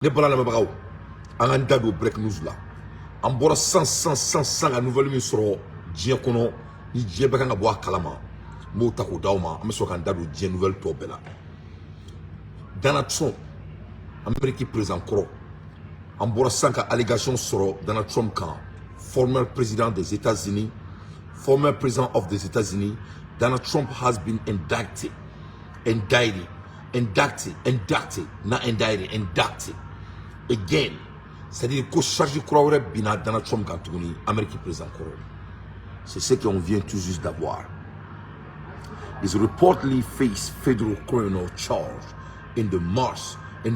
Ne bala lamɛnbagaw, an k'an da don break news la. An bɔra san san san san ka nouvelle min sɔrɔ diɲɛ kɔnɔ, ni diɲɛ bɛɛ kan ka bɔ a kalama, n b'o ta k'o d'aw ma. An bɛ sɔrɔ k'an da don diɲɛ nouvelle tɔ bɛɛ la. Donald Trump, Amérique président kɔrɔ, an bɔra sisan ka allégation sɔrɔ Donald Trump kan. Former président des États-Unis, former president of the États-Unis, Donald Trump has been indicted, indicted, indicted, indicted, not indicted, indicted again. C'est-à-dire ko charge kura wɛrɛ binna Donald Trump kan tuguni, Amérique président kɔrɔ. C'est ce qu'on vient tout juste d'avoir. Is reportedly face federal criminal charge in the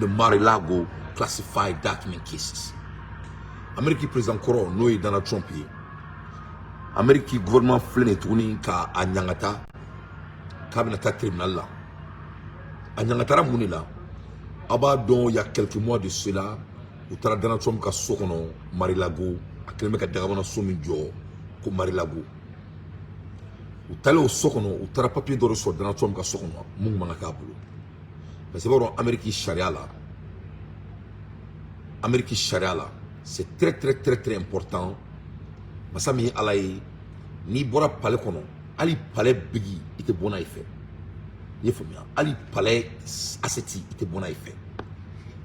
Mar-a-Lago classified document cases. Amérique président kɔrɔ, n'o ye Donald Trump ye, Amérique gouvernement filɛ nin ye tuguni ka a ɲangata k'a bɛna taa tribunal la. A ɲangatara mun de la? A b'a dɔn, il y a quelques mois de cela, u taara Donald Trump ka so kɔnɔ Mar-a-Lago. A kɛlen bɛ ka dagabana so min jɔ ko Mar-a-Lago, u taalen o so kɔnɔ, u taara papier dɔ de sɔrɔ Donald Trump ka so kɔnɔ mun man ka k'a bolo, parce que i b'a dɔn, Amérique sariya la, Amérique sariya la, c'est très très très très important. Masa min ye Ala ye, n'i bɔra palais kɔnɔ, hali palais bigi, i tɛ bɔ n'a ye fɛ. I ye faamuya? Hali palais assiette, i tɛ bɔ n'a ye fɛ.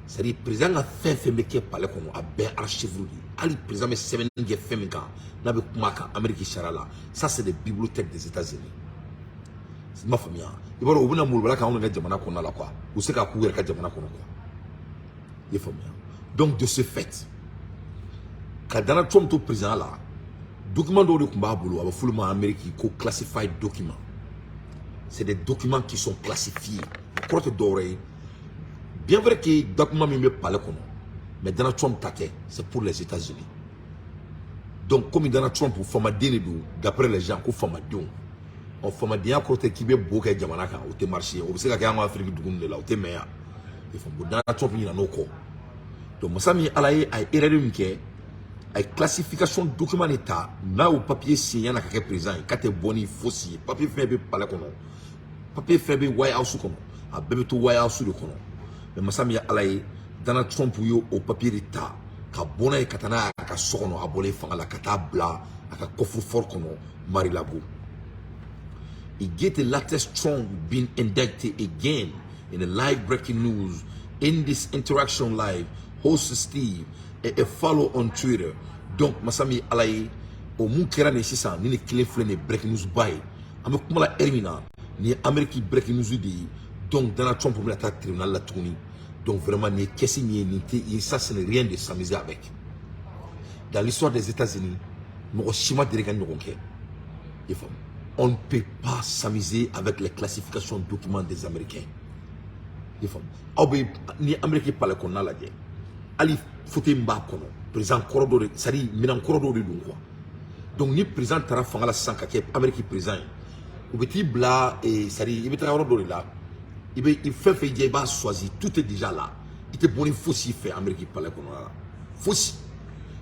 C'est à dire, président ka fɛn fɛn bɛ kɛ palais kɔnɔ, a bɛɛ archive de ye. Hali président bɛ sɛbɛnni kɛ fɛn min kan, n'a bɛ kuma a kan, Amérique sariya la, ça, c'est des bibliothèques des États-Unis. I m'a faamuya? I b'a dɔn, u bɛna molobala k'anw ka jamana kɔnɔna la quoi. U se k'a k'u yɛrɛ ka jamana kɔnɔ quoi. I ye faamuya? Donc, de ce fait, ka Donald Trump to président la, document dɔw de tun b'a bolo, a bɛ f'olu ma Amérique ko classified document. C'est des documents qui sont classifiés. O kɔrɔ tɛ dɔwɛrɛ ye, bien vrai que document min bɛ palais kɔnɔ, mais Donald Trump ta tɛ, c'est pour les États-Unis. Donc, comme Donald Trump famaden de don, d'après les gens ko famadenw, ɔ, famadenya kɔrɔ tɛ k'i bɛ bo kɛ jamana kan. O tɛ marché. O bɛ se ka kɛ an ka Afiriki dugu de la, o tɛ mɛn yan. I faamu? Donald Trump ɲinɛ n'o kɔ. Donc, masa min Ala ye, a ye erreur min kɛ, a ye classification document de ta, n'a y'o papier signé yan'a ka kɛ président ye, k'a tɛ bɔ ni fosi ye. Papier fɛn bɛ palais kɔnɔ, papier fɛn bɛ White House kɔnɔ, a bɛɛ bɛ to White House de kɔnɔ. Mais masa min ye Ala ye, Donald Trump ye o papier de ta ka bɔ n'a ye ka taa n'a ye a ka so kɔnɔ, a bɔlen fanga la, ka taa bila a ka coffre-fort kɔnɔ Mar-a-Lago. He get the latest Trump being indicted again in the live breaking news in this interaction live host Steve a follow on Twitter. Donc, masa min Ala ye, o mun kɛra nin sisan ni kelen filɛ nin ye, breaking news ba ye. An bɛ kuma la heure min na, nin ye Amérique breaking news de ye. Donc Donald Trump bɛna taa tribunal la tuguni. Donc vraiment, nin ye kɛsi min ye, nin tɛ, ça, ce n'est rien de s'amuser avec. Dans l'histoire des États-Unis, mɔgɔ si ma deli ka ɲɔgɔn kɛ. I faamu? On ne peut pas s'amuser avec les classifications documents des Américains. I faamu? Aw bɛ ni Amérique palais kɔnɔna lajɛ, hali fauteuil min b'a kɔnɔ, président kɔrɔ dɔ de, c'est à dire minɛn kɔrɔ dɔw de don quoi. Donc ni président taara fanga la sisan ka kɛ Amérique président ye, u bɛ t'i bila, c'est à dire i bɛ taga yɔrɔ dɔ de la, i bɛ i fɛn fɛn diya, i b'a choisi, tout est déjà là. I tɛ bɔ ni fosi fɛ Amérique palais kɔnɔna la, fosi.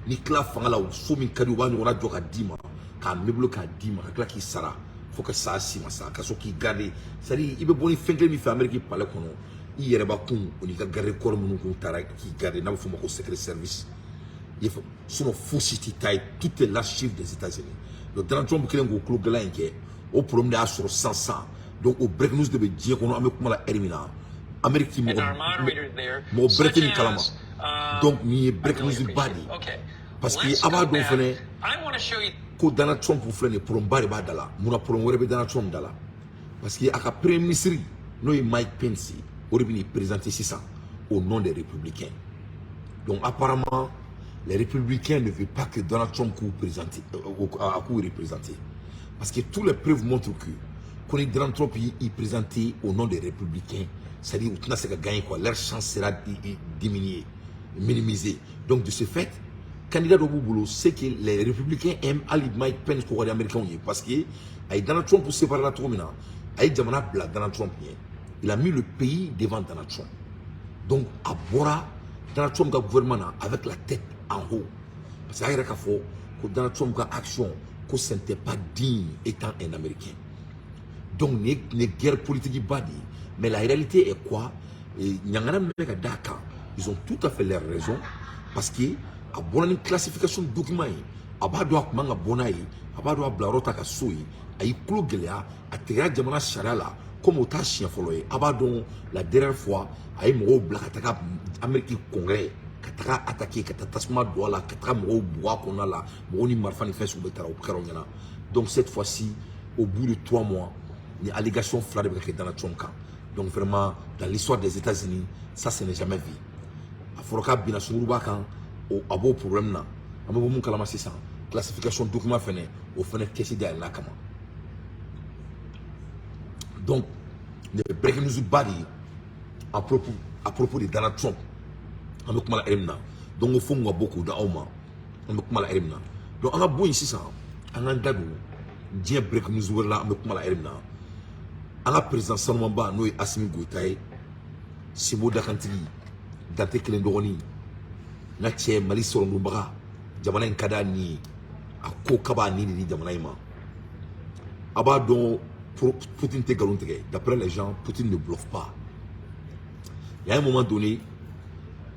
N'i tila fanga la, so min ka di, u b'a ɲɔgɔnna jɔ ka d'i ma, k'a meuble k'a d'i ma, ka tila k'i sara fo ka sa si ma sa ka sɔrɔ k'i garder. C'est à dire, i bɛ bɔ ni fɛn kelen min fɛ Amérique palais kɔnɔ, i yɛrɛbakun o n'i ka garde corps minnu kun taara k'i garder, n'a bɛ f'o ma ko Secret Service. I ye faamu? Sinon fosi t'i ta ye, tout est l'archive des États-Unis. Donc Donald Trump kɛlen k'o tulo gɛlɛn in kɛ, o problème de y'a sɔrɔ sisan sisan. Donc o breaking news de bɛ diɲɛ kɔnɔ. An bɛ kuma la heure min na, Amérique mɔgɔ mɔgɔ bɛrɛ tɛ nin kalama. Donc nin ye breaking news ba de ye, parce que a b'a dɔn fɛnɛ ko Donald Trump filɛ nin ye, problème ba de b'a da la. Munna problème wɛrɛ bɛ Donald Trump da la? Parce que a ka premier ministre, n'o ye Mike Pence ye, o de bɛ n'i présenter sisan au nom des républicains. Donc apparemment, les républicains ne veulent pas que Donald Trump k'u présenter, a k'u représenter, parce que tous les preuves montrent que ko ni Donald Trump y'i présenter au nom des républicains, c'est-à-dire u tɛna se ka gagner quoi, leur chance sera diminuée, minimisée. Donc de ce fait, candidat dɔ b'u bolo, c'est que les républicains aiment. Hali Mike Pence ko ka di américains ye, parce que a ye Donald Trump séparé la cogo min na, a ye jamana bila Donald Trump ɲɛ, il a mis le pays devant Donald Trump. Donc a bɔra Donald Trump ka gouvernement na avec la tête en haut, parce que a yɛrɛ k'a fɔ ko Donald Trump ka action, ko ce n'était pas digne étant un Américain. Donc nin ye guerre politique ba de ye. Mais la réalité est quoi? Ɲangana min bɛ ka d'a kan, Ils ont tout à fait leur raison, parce que a bɔra ni classification document ye. A b'a dɔn a kun man ka bɔ n'a ye, a b'a dɔn a bilayɔrɔ ta ka so ye. A y'i tulo gɛlɛya, a tigɛra jamana sariya la. Komi o t'a siɲɛ fɔlɔ ye, a b'a dɔn, la dernière fois, a ye mɔgɔw bila ka taga Amérique Congrès, ka taga attaquer, ka taa tasuma don a la, ka taga mɔgɔw bugɔ a kɔnɔna la, mɔgɔw ni marifa ni fɛn sugu bɛɛ taara, o kɛra o ɲɛna. Donc cette fois-ci, au bout de 3 mois, ni allégation fila de bɛ ka kɛ Donald Trump kan. Donc vraiment, dans l'histoire des États-Unis, ça, ce n'est jamais vu. A fɔra k'a binna sunguruba kan, o a b'o problème na. An bɛ bɔ mun kalama sisan, classification document fɛnɛ, o fɛnɛ kɛsi dayɛlɛla kama. Donc nin ye breaking news ba de ye à propos de Donald Trump. An bɛ kuma la heure min na, donc fo n ka bɔ k'o di aw ma. An bɛ kuma la heure min na, donc an ka bɔ yen sisan, an k'an da don diɲɛ breaking news wɛrɛ la. An bɛ kuma la heure min na, an ka président sanumanba, n'o ye Assimi Goïta ye, Sinbo dakantigi, Dante kelen dɔgɔnin, n ka cɛ, Mali sɔrɔdonbaga, jamana in ka d'a ni ye, a ko k'a b'a ni de di jamana in ma. A b'a dɔn, Poutine tɛ nkalon tigɛ. D'après les gens, Poutine ne bluffe pas. Il y a un moment donné,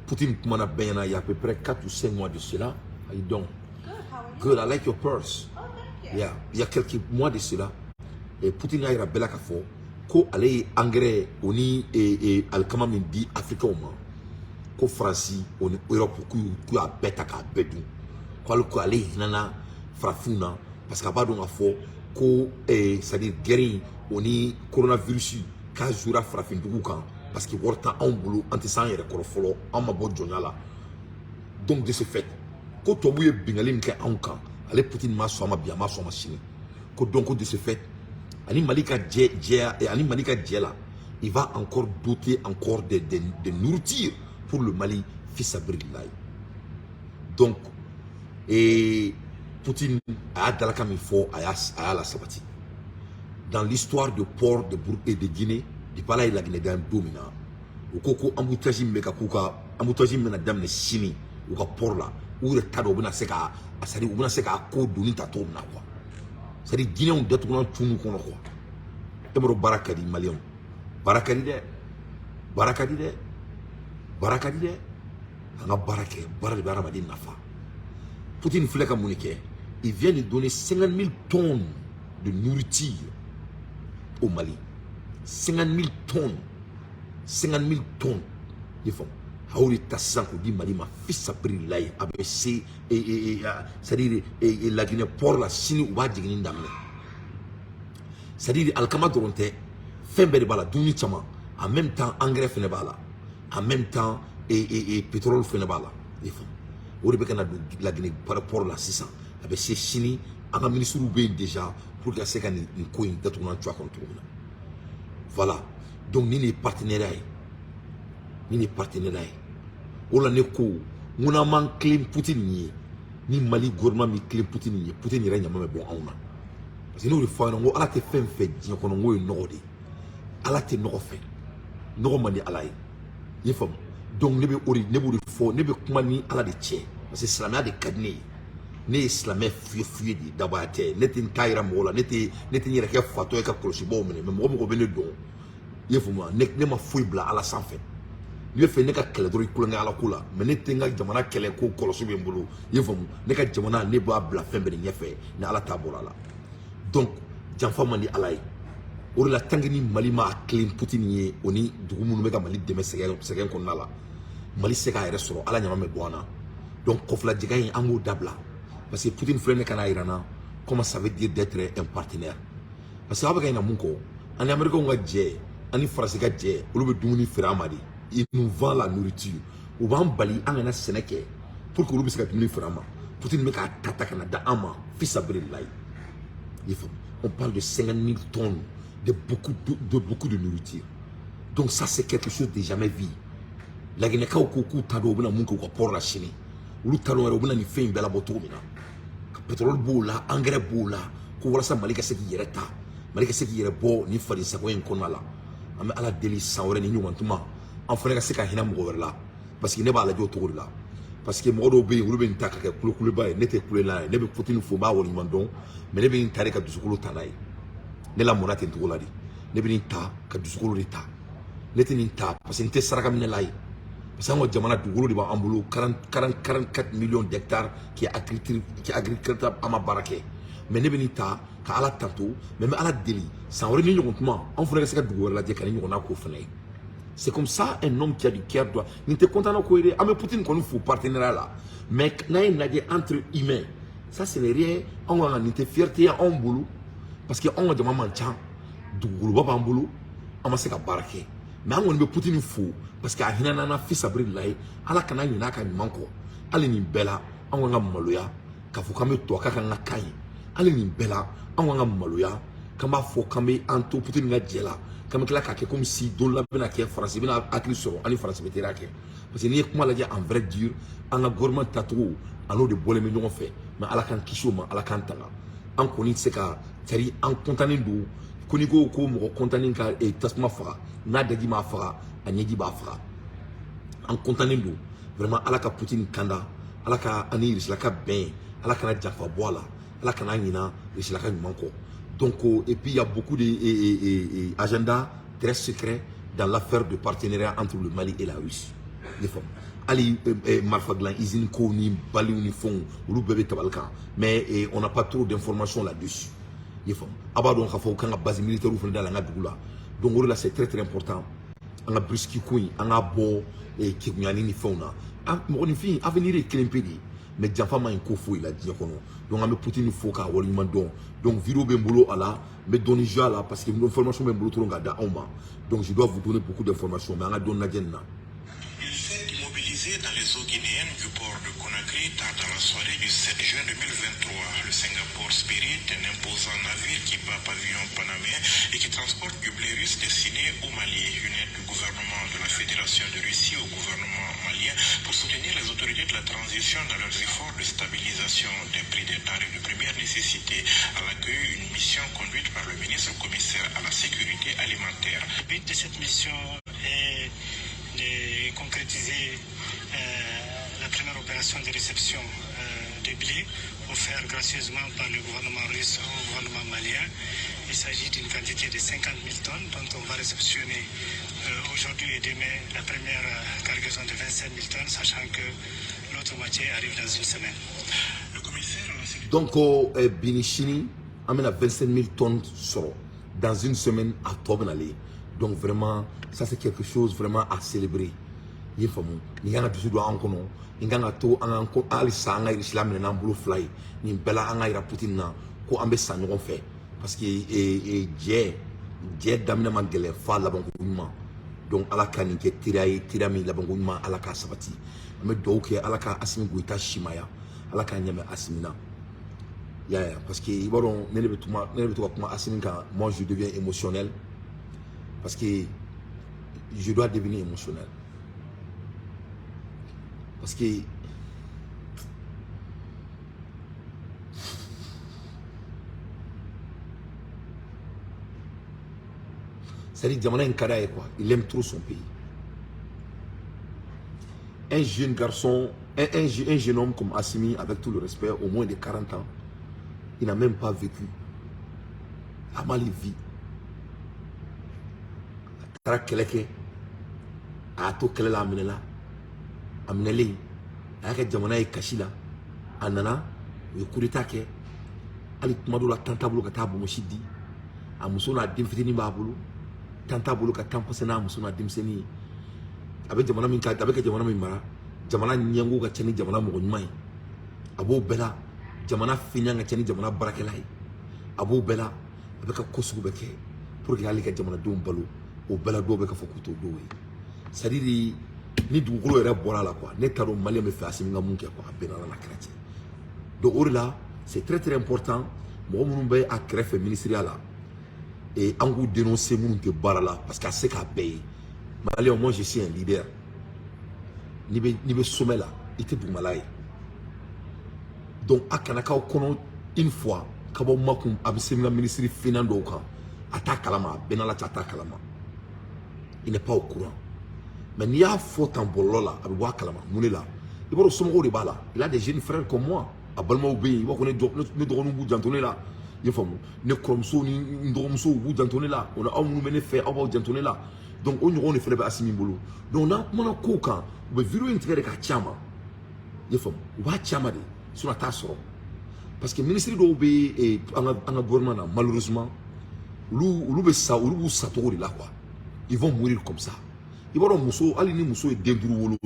Poutine kumana bɛɛ ɲɛna, il y a à peu près 4 ou 5 mois de cela. How you doing? Good. How are you? Good. I like your purse. Oh, thank you. Yeah, il y a quelques mois de cela, et Poutine y'a yira bɛɛ la k'a fɔ ko ale ye engrais o ni alikama min di Africains ma, ko Faransi o ni Europe k'u y'a bɛɛ ta k'a bɛɛ dun, ko ale ko ale hinɛna farafinw na, parce que a b'a dɔn k'a fɔ ko c'est à dire guerre in o ni coronavirus k'a jouera farafin dugu kan, parce que wari t'anw bolo, an tɛ s'an yɛrɛ kɔrɔ fɔlɔ, an ma bɔ jɔnya la. Donc de ce fait, ko tubabu ye bingali min kɛ anw kan, ale Poutine ma sɔn a ma bi, a ma sɔn a ma sini. Ko donc ko de ce fait, ani Mali ka jɛ jɛ ani Mali ka jɛ la, il va encore doter encore de nourriture pour le Mali, fisabilillahi. Donc et Poutine a y'a dalakan min fɔ, a y'a la sabati. Dans l'histoire de port de Bour et de Guinée, depuis ala ye Laginɛ dan don min na, u ko ko embouteillage min bɛ ka k'u ka embouteillage min bɛna daminɛ sini u ka port la, u yɛrɛ t'a dɔn u bɛna se ka a, c'est à dire u bɛna se k'a ko doni ta cogo min na quoi. C'est à dire Guinéenw datugulan cunu kɔnɔ quoi. E b'a dɔn, baara ka di Maliyɛnw, baara ka di dɛ, baara ka di dɛ, baara ka di dɛ. An ka baara kɛ, baara de bɛ hadamaden nafa. Poutine filɛ ka mun de kɛ? Il vient de donner 50 000 tonnes de nourriture au Mali. 50 000 tonnes, 50 000 tonnes. I faamu, a y'o de ta sisan k'o di Mali ma, fisabililayi. A bɛ se, c'est à dire Laginɛ port la sini, u b'a jiginni daminɛ. C'est à dire alikama dɔrɔn tɛ, fɛn bɛɛ de b'a la, dumuni caman. En même temps, engrais fɛnɛ b'a la, en même temps et pétrole fɛnɛ b'a la. I faamu, o de bɛ ka na don Laginɛ port la sisan. A bɛ se sini. An ka ministres bɛ yen déjà pour que ka se ka nin ko in datugulan to a kɔnɔ cogo min na. Voilà, donc nin de ye partenariat ye, nin de ye partenariat ye. O la ne ko n ko n'an m'an tilen Poutine ye, ni Mali gouvernement min tilen Poutine ye, Poutine yɛrɛ ɲama bɛ bɔ anw na. Parce que n'o de fɔ aw ɲɛna, n ko Ala tɛ fɛn fɛn diɲɛ kɔnɔ, n k'o ye nɔgɔ de ye. Ala tɛ nɔgɔ fɛ, nɔgɔ man di Ala ye. I ye faamu? Donc ne bɛ o de, ne b'o de fɔ, ne bɛ kuma ni Ala de cɛ, parce que silamɛya de ka di ne ye. Ne ye silamɛ fuye fuye de ye, dabaya tɛ. Ne tɛ n ta yira mɔgɔw la, ne tɛ n yɛrɛ kɛ fatɔ ye ka kɔlɔsibaw minɛ. Mais mɔgɔ mɔgɔ bɛ ne dɔn, i ye faamu wa? Ne ma foyi bila Ala sanfɛ. N'i bɛ fɛ ne ka kɛlɛ dɔrɔn, i kulonkɛ Ala ko la. Mais ne tɛ n ka jamana kɛlɛ ko kɔlɔsi bɛ n bolo. I ye faamu? Ne ka jamana, ne b'a bila fɛn bɛɛ de ɲɛfɛ ni Ala ta bɔra a la. Donc janfa man di Ala ye. O de la, tant que ni Mali ma tilen Poutine ye, o ni dugu minnu bɛ ka Mali dɛmɛ sɛgɛn kɔnɔna la, Mali tɛ se k'a yɛrɛ sɔrɔ. Ala ɲama bɛ bɔ an na. Donc kɔfilajɛgɛ in, an k'o dabila, parce que Poutine filɛ, ne ka n'a yira n na comment ça veut dire d'être un partenaire. Parce que aw bɛ ka ɲinɛ mun kɔ, ani Américains ka jɛ, ani Faransi ka jɛ, olu bɛ dumuni feere an ma de. Ils nous vendent la nourriture. U b'an bali an kana sɛnɛ kɛ pour que olu bɛ se ka dumuni feere an ma. Poutine bɛ k'a ta ta ka na da an ma, fisabililayi. I faamu? On parle de 50 000 tonnes de beaucoup de nourriture. Donc ça, c'est quelque chose de jamais vu. Laginɛkaw ko k'u t'a dɔn u bɛna mun kɛ u ka port la sini. Olu t'a dɔn yɛrɛ u bɛna nin fɛn in bɛɛ labɔ cogo min na. Ka pétrole b'o la, engrais b'o la, ko walasa Mali ka se k'i yɛrɛ ta, Mali ka se k'i yɛrɛ bɔ nin fadensago in kɔnɔna la. An bɛ Ala deli, san wɛrɛ ni ɲɔgɔn tuma, an fana ka se ka hinɛ mɔgɔ wɛrɛ la, parce que ne b'a lajɛ o cogo de la. Parce que mɔgɔ dɔw bɛ yen, olu bɛ nin ta ka kɛ kulokuloba ye. Ne tɛ kulela ye. Ne bɛ Poutine fo, n b'a waleɲuman dɔn, mais ne bɛ nin ta de ka dusukolo ta n'a ye. Ne lamɔnna ten cogo la de. Ne bɛ nin ta ka dusukolo de ta. Ne tɛ nin ta parce que n tɛ saraka minɛla ye. Parce que an ka jamana dugukolo de b'an bolo, 40 44 millions d'hectares qui est agriculture, qui est agriculture, an ma baara kɛ. Mais ne bɛ nin ta ka Ala tanto, mais n bɛ Ala deli, san wɛrɛ ni ɲɔgɔn kuma, anw fana ka se ka dugu wɛrɛ lajɛ ka ni ɲɔgɔnna k'o fana ye. C'est comme ça, un homme qui a du cœur doit. Nin tɛ content ko ye dɛ. An bɛ Poutine kɔni fo partenariat la, mais n'an ye lajɛ entre humains, ça, ce n'est rien. Anw ka nin tɛ fierté ye anw bolo, parce que anw ka jama man ca, dugukoloba b'an bolo, an ma se ka baara kɛ. Mais an kɔni bɛ Poutine fo parce que a hinɛ n'an na fisabililayi. Ala kana ɲinɛ a ka ɲuman kɔ. Hali nin bɛɛ la, anw kan ka maloya k'a fɔ k'an bɛ to a ka kan ka kan ye. Hali nin bɛɛ la, anw kan ka maloya k'an b'a fɔ k'an bɛ an to Poutine ka jɛ la, k'an bɛ tila k'a kɛ comme si don la bɛna kɛ Faransi bɛna hakili sɔrɔ, an ni Faransi bɛ teriya kɛ. Parce que n'i ye kuma lajɛ, en vrai dire, an ka gouvernement tacogo, a n'o de bɔlen bɛ ɲɔgɔn fɛ. Mais Ala k'an kisi o ma, Ala k'an tanga. An kɔni tɛ se ka, c'est à dire, an kɔntannen don ko n'i ko ko mɔgɔ kɔntannen ka tasuma faga, n'a daji m'a faga, a ɲɛji b'a faga. An kɔntannen don vraiment. Ala ka Poutine kanda, Ala ka an ni Irisila ka bɛn, Ala kana janfa bɔ a la, Ala kana ɲina Irisila ka ɲuman kɔ. Donc, et puis il y a beaucoup de agendas très secrets dans l'affaire de partenariat entre le Mali et la Russie. Ne faamu hali marifa dilan usine kow ni baliw ni fɛnw, olu bɛɛ bɛ tabali kan, mais on n'a pas trop d'informations là-dessus. I ye faamu, a b'a dɔn k'a fɔ u kan ka base militaire fana dayɛlɛ an ka dugu la. Donc o de la, c'est très très important, an ka BRICS ko in, an k'a bɔ kegunyani ni fɛnw na. Mɔgɔninfin avenir ye kelen pe de ye, mais janfa ma ɲi ko foyi la diɲɛ kɔnɔ. Donc an bɛ Poutine fo k'a waleɲuman dɔn. Donc vidéo bɛ n bolo a la, n bɛ dɔɔni jouer a la, parce que information bɛ n bolo trop k'a da anw ma. Donc je dois vous donner beaucoup d'informations, mais an ka dɔɔni lajɛ nin na. Il s'est immobilisé dans les eaux guinéennes du port de Conakry tard dans la soirée du 7 juin 2023. Le Singapore Spirit, un imposant navire qui bat pavillon panaméen et qui transporte du blé russe destiné au Mali. Une aide du gouvernement de la Fédération de Russie au gouvernement malien pour soutenir les autorités de la transition dans leurs efforts de stabilisation des prix des denrées de première nécessité. À l'accueil, une mission conduite par le ministre commissaire à la sécurité alimentaire. Le but de cette mission est de concrétiser la première opération de réception de blé offert gracieusement par le gouvernement russe au gouvernement malien. Il s'agit d'une quantité de 50 000 tonnes dont on va réceptionner aujourd'hui et demain la première cargaison de 25 000 tonnes, sachant que l'autre moitié arrive dans une semaine. Le commissaire à la sécurité Donc bi ni sini, an bɛna 25 000 tonnes sɔrɔ dans une semaine, a tɔ bɛ nalen. Donc vraiment, ça, c'est quelque chose vraiment à célébrer. I ye faamu, nin kan ka dusu don an kɔnɔ, nin kan ka to an ka halisa an ka Irisila minɛ n'an bolo fila ye. Nin bɛɛ la, an ka yira Poutine na ko an bɛ sa ɲɔgɔn fɛ, parce que jɛ jɛ daminɛ man gɛlɛn f'a labanko ɲuman. Donc Ala ka nin kɛ teriya ye, teriya min labanko ɲuman, Ala k'a sabati. An bɛ dugawu kɛ, Ala ka Asimi Goyita simaya, Ala k'a ɲɛmɛ Asimi na. I y'a ye, parce que i b'a dɔn, ne de bɛ to ka kuma Asimi kan, moi je deviens émotionnel, parce que je dois devenir émotionnel, parce que c'est-à-dire jamana in ka d'a ye quoi. Il aime trop son pays. Un jeune garçon, un jeune homme comme Assimi, avec tout le respect, au moins de 40 ans, il n'a même pas vécu. A mal vie. A taara kɛlɛ kɛ, a y'a to kɛlɛ la, a minɛla, a minɛlen, a y'a kɛ jamana ye kasi la, a nana, u ye coup d'état kɛ. Hali kuma dɔw la, temps t'a bolo ka taa bonbonsi di a muso n'a den fitinin b'a bolo, temps t'a bolo ka temps passer n'a muso n'a denmisɛnnin ye. A bɛ jamana min ka, a bɛ ka jamana min mara, jamana ɲɛngo ka ca ni jamana mɔgɔ ɲuman ye. A b'o bɛɛ la, jamana fiɲɛ ka ca ni jamana baarakɛla ye. A b'o bɛɛ la, a bɛ ka ko sugu bɛɛ kɛ pour que hali ka jamanadenw balo. O bɛɛ la, dɔw bɛ ka fɔ k'u t'o dɔw ye. C'est à dire, ni dugukolo yɛrɛ bɔra a la quoi, ne t'a dɔn malien bɛ fɛ Asimi ka mun kɛ quoi. A bɛɛ n'Ala n'a kira cɛ. Donc o de la, c'est très très important, mɔgɔ minnu bɛ a kɛrɛfɛ ministériya la, et an k'u dénoncer, minnu tɛ baara la, parce que a se k'a bɛɛ ye. Malien, moi je suis un leader. N'i bɛ sommet la, i tɛ dugumala ye. Donc a kana k'aw kɔnɔ une fois ka bɔ makun, a bɛ se n ka ministre finan dɔw kan, a t'a kalama. A bɛɛ n'Ala cɛ, a t'a kalama, il n'est pas au courant. Mais n'i y'a fɔ tan bɔlɔlɔ la, a bɛ bɔ a kalama. Mun de la? I b'a dɔn, somɔgɔw de b'a la. Il a des jeunes frères comme moi. A balimaw bɛ yen, i b'a fɔ ne dɔgɔninw b'u janto ne la. I ye faamu, ne kɔrɔmuso ni n dɔgɔmusow b'u janto ne la. O la, aw minnu bɛ ne fɛ, aw b'aw janto ne la. Donc o ɲɔgɔnw de fana bɛ Asimi bolo. Donc n'an kumana kow kan, U bɛ vidéo in tigɛ de k'a ci a ma. I ye faamu, u b'a ci a ma de, sinon a t'a sɔrɔ, parce que ministre dɔw bɛ an ka gouvernement na, malheureusement, olu bɛ sa, olu b'u sa cogo de la quoi. Ils vont mourir comme ça. I b'a dɔn, muso, hali ni muso ye den duuru wolo,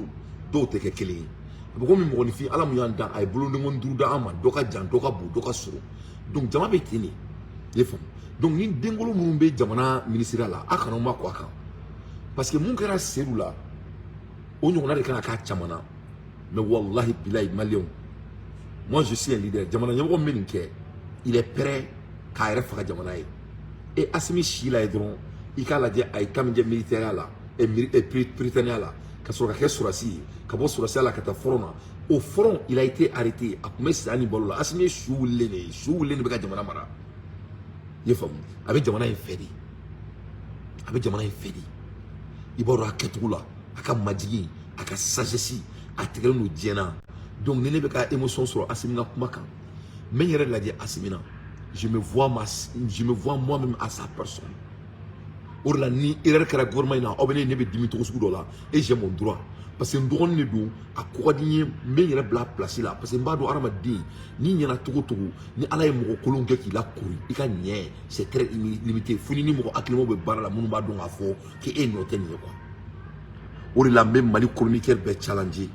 dɔw tɛ kɛ kelen ye. A bɛ komi mɔgɔninfin, Ala mun y'an dan, a ye bolodenkɔni duuru d'an ma, dɔ ka jan, dɔ ka bon, dɔ ka surun. Donc jama bɛ ten de, i ye faamu. Donc ni denkolo minnu bɛ jamana minisiriya la, a kana ma kɔ a kan, parce que mun kɛra Seydou la, o ɲɔgɔnna de kan ka k'a caman na. Mais wallahi bilahi, maliyɛnw, moi je suis un leader. Jamana ɲɛmɔgɔ min bɛ nin kɛ, il est prêt k'a yɛrɛ faga jamana ye. E Assimi si la ye dɔrɔn, i k'a lajɛ, a ye temps min kɛ militaire la, Prytanée la, ka sɔrɔ ka kɛ sɔrɔdasi ye, ka bɔ sɔrɔdasiya la ka taa front na. Au front, il a été arrêté, a tun bɛ saya ni balo la. Assimi ye su wulilen de ye, su wulilen de bɛ ka jamana mara. I ye faamu, a bɛ jamana in fɛ de, a bɛ jamana in fɛ de. I b'a dɔn a kɛcogo la, a ka majigin, a ka sagesse, a tigɛlen don diɲɛ na. Donc ni ne bɛ ka émotion sɔrɔ Assimi ka kuma kan, n bɛ n yɛrɛ lajɛ Assimi na, je me vois moi-même à sa personne. O de la, ni erreur kɛra gouvernement in na, aw bɛ ne bɛ dimi cogo sugu dɔ la, et j'ai mon droit, parce que n dɔgɔnin de don, a ko ka di n ye, n bɛ n yɛrɛ bila place la, parce que n b'a dɔn, hadamaden n'i ɲɛna cogo o cogo, ni Ala ye mɔgɔ kolon kɛ k'i lakori, i ka ɲɛ, c'est très limité, fo ni mɔgɔ hakilimaw bɛ baara la, minnu b'a dɔn k'a fɔ k'e nɔ tɛ nin ye quoi. O de la, n bɛ Mali chroniqueur bɛɛ challenger,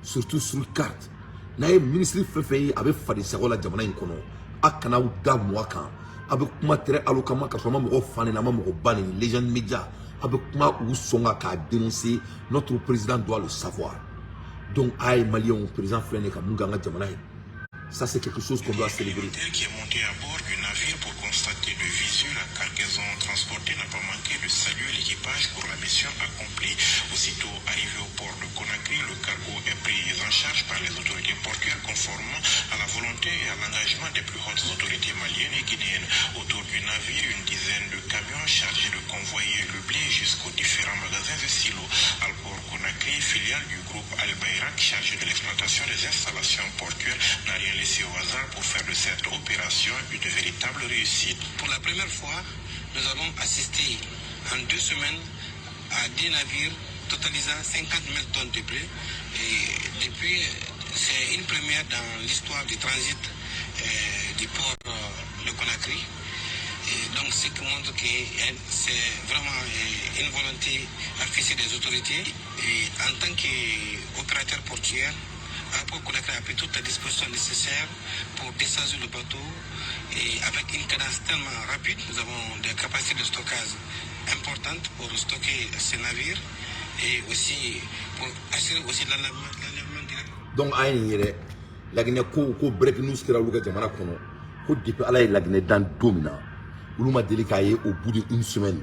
surtout sur carte n'a ye ministre fɛn fɛn ye, a bɛ faden sago la jamana in kɔnɔ, a kana aw da mɔgɔ kan. A bɛ kuma très éloquemment, ka sɔrɔ a ma mɔgɔ fa neni, a ma mɔgɔ ba neni. Légende média, a bɛ kuma u sɔn kan k'a dénoncer. Notre président doit le savoir. Donc a ye maliyɛnw, président filɛ nin ye ka mun kɛ an ka jamana ye, ça c'est quelque chose qu'on doit célébrer. Qui est monté à bord du navire pour constater de visu la cargaison transportée n'a pas manqué de saluer l'équipage pour la mission accomplie. Aussitôt arrivé au port de Conakry, le cargo est pris en charge par les autorités portuaires conformément à la volonté et à l'engagement des plus hautes autorités maliennes et guinéennes. Autour du navire, une dizaine de camions chargés de convoyer le blé jusqu'aux différents magasins et silos. Alport Conakry, filiale du groupe Al Bayrak chargé de l'exploitation des installations portuaires, n'a rien laissé au hasard pour faire de cette opération une véritable réussite. Pour la première fois, nous avons assisté en 2 semaines à 10 navires totalisant 50 000 tonnes de blé. Et depuis, c'est une première dans l'histoire du transit du port de Conakry. Et donc, ce qui montre que c'est vraiment une volonté affichée des autorités. Et en tant qu'opérateur portuaire, Alport Conakry a pris toutes les dispositions nécessaires pour décharger le bateau et avec une cadence tellement rapide. Nous avons des capacités de stockage importantes pour stocker ces navires et aussi pour assurer aussi l'enlèvement direct. Donc an ye nin ye dɛ, Laginɛ ko breaking news kɛra olu ka jamana kɔnɔ, ko depuis Ala ye Laginɛ dan don min na, olu ma deli k'a ye, au bout de une semaine,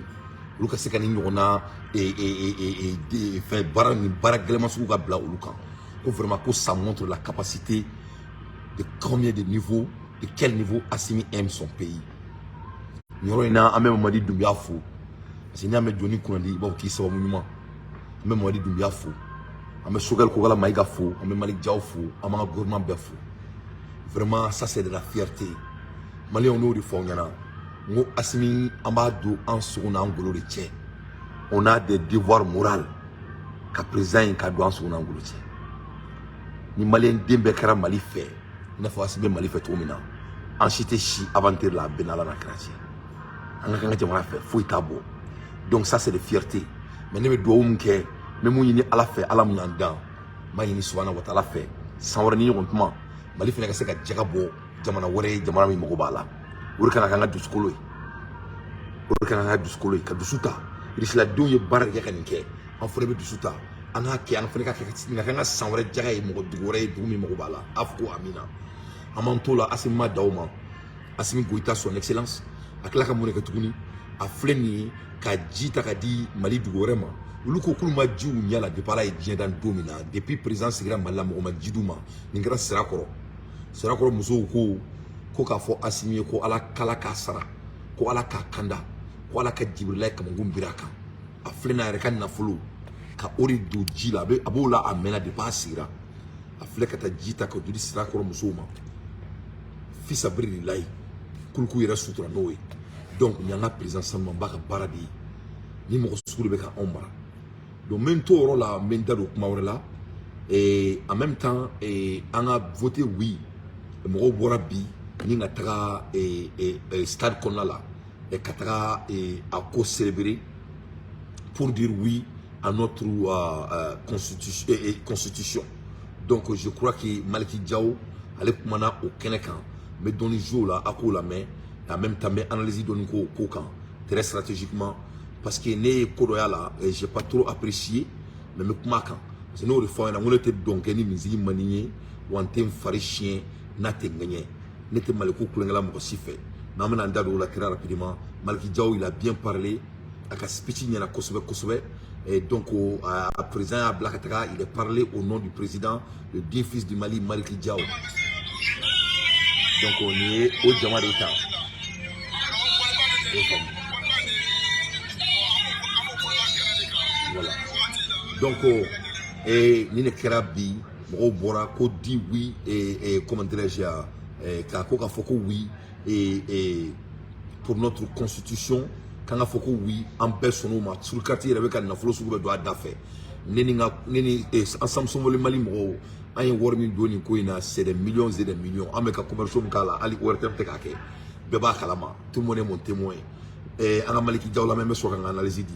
olu ka se ka nin ɲɔgɔnna fɛn baara, nin baara gɛlɛma sugu ka bila olu kan, ko vraiment ko ça montre la capacité de combien de niveau, de quel niveau Assimi aime son pays. Nin yɔrɔ in na, an bɛ Mamadi Doumbouya fo, parce que n'i y'a mɛn jɔnni kunnandi, i b'a fɔ k'i sababu ɲuman. An bɛ Mamadi Doumbouya fo, an bɛ Choguel Kokalla Maïga fo, an bɛ Malick Diaw fo, an b'an ka gouvernement bɛɛ fo. Vraiment, ça c'est de la fierté. Maliyɛnw, n'o de fɔ aw ɲɛna, n ko Assimi, an b'a don an sogo n'an golo de cɛ. On a des devoirs moraux ka président in ka don an sogo n'an golo cɛ. Ni maliyɛn den bɛɛ kɛra Mali fɛ i n'a fɔ Assimi bɛ Mali fɛ cogo min na, an si tɛ si aventure la. A bɛɛ n'Ala n'a kira cɛ, an ka kan ka jamana fɛ, foyi t'a bɔ. Donc ça c'est de fierté. Mais ne bɛ dugawu min kɛ, n bɛ mun ɲini Ala fɛ, Ala mun y'an dan, n b'a ɲini subahana wa taala fɛ, san wɛrɛ ni ɲɔgɔn kuma, Mali fana ka se ka jaga bɔ jamana wɛrɛ ye, jamana min mago b'a la. O de kan ka k'an ka dusukolo ye, o de kan ka k'an ka dusukolo ye, ka dusu ta. Irisiladenw ye baara de kɛ ka nin kɛ, an fana bɛ dusu ta, an k'a kɛ, an fana ka kɛ nin ka kɛ an ka san wɛrɛ jaga ye, mɔgɔ dugu wɛrɛ ye, dugu min mago b'a la. A fɔ ko amina. An m'an t'o la, Assimi ma da o ma. Assimi Goïta, son excellence, a tila ka mun de kɛ tuguni? A filɛ nin ye ka ji ta ka di Mali dugu wɛrɛ ma. Olu ko k'olu ma ji u ɲɛ la depuis Ala ye diɲɛ dan don min na. Depuis président sigira Mali la, mɔgɔ ma ji d'u ma. Nin kɛra Sirakɔrɔ. Sirakɔrɔ musow ko k'a fɔ Assimi ye ko Ala kala k'a sara, ko Ala k'a kanda, ko Ala ka Jibirila ye kamakun biri a kan. A filɛ n'a yɛrɛ ka nafolo ka o de don ji la, a b'o la, a mɛnna depuis a sigira. A filɛ ka taa ji ta ka di Sirakɔrɔ musow ma fisabirilayi, k'olu k'u yɛrɛ sutura n'o ye. Donc nin y'an ka président sanuman b'a ka baara de ye. Ni mɔgɔ sugu de bɛ ka anw mara. Donc n bɛ n to o yɔrɔ la, n bɛ n da don kuma wɛrɛ la. Et en même temps, an ka voter oui, mɔgɔw bɔra bi ni ka taga stade kɔnɔna la ka taga a ko célébrer pour dire oui à notre constitution, constitution. Donc je crois que Maliki Diaw ale kumana o kɛnɛ kan. N bɛ dɔɔni jouer o la, a k'o lamɛn. En même temps, n bɛ analyse dɔɔni k'o ko kan très stratégiquement, parce que ne ye ko dɔ y'a la, j'ai pas trop apprécié, mais n bɛ kuma a kan, parce que n'o de fɔ aw ɲɛna, n ko ne tɛ dɔn kɛ ni misiri man di n ye, wa n tɛ n fari siɲɛ n'a tɛ ŋɛɲɛ. Ne tɛ Maliko kulonkɛ mɔgɔ si fɛ. Mais an bɛna an da don o la très rapidement. Maliki Diaw, il a bien parlé, a ka speech ɲɛna kosɛbɛ kosɛbɛ. Et donc a président y'a bila ka taga, il est parlé au nom du président, le digne fils du Mali, Maliki Diaw. Donc nin ye o jama de ta, i ye faamu. Voilà, donc nin de kɛra bi. Mɔgɔw bɔra ko di oui et comment dirais-je, k'a ko k'a fɔ ko oui et pour notre constitution, k'an ka fɔ ko oui. An bɛɛ sɔnn'o ma. Sur carte yɛrɛ bɛ ka nafolo sugu bɛɛ don a da fɛ. Ne ni n ka ne ni Ensemble Sauvons le Mali mɔgɔw, an ye wari min don nin ko in na, c'est des millions et des millions. An bɛ ka commerciaux min k'a la, hali ORTM tɛ k'a kɛ, bɛɛ b'a kalama, tout le monde est mon témoin. An ka Maliki Diaw lamɛn, n bɛ sɔrɔ ka n ka analyse di.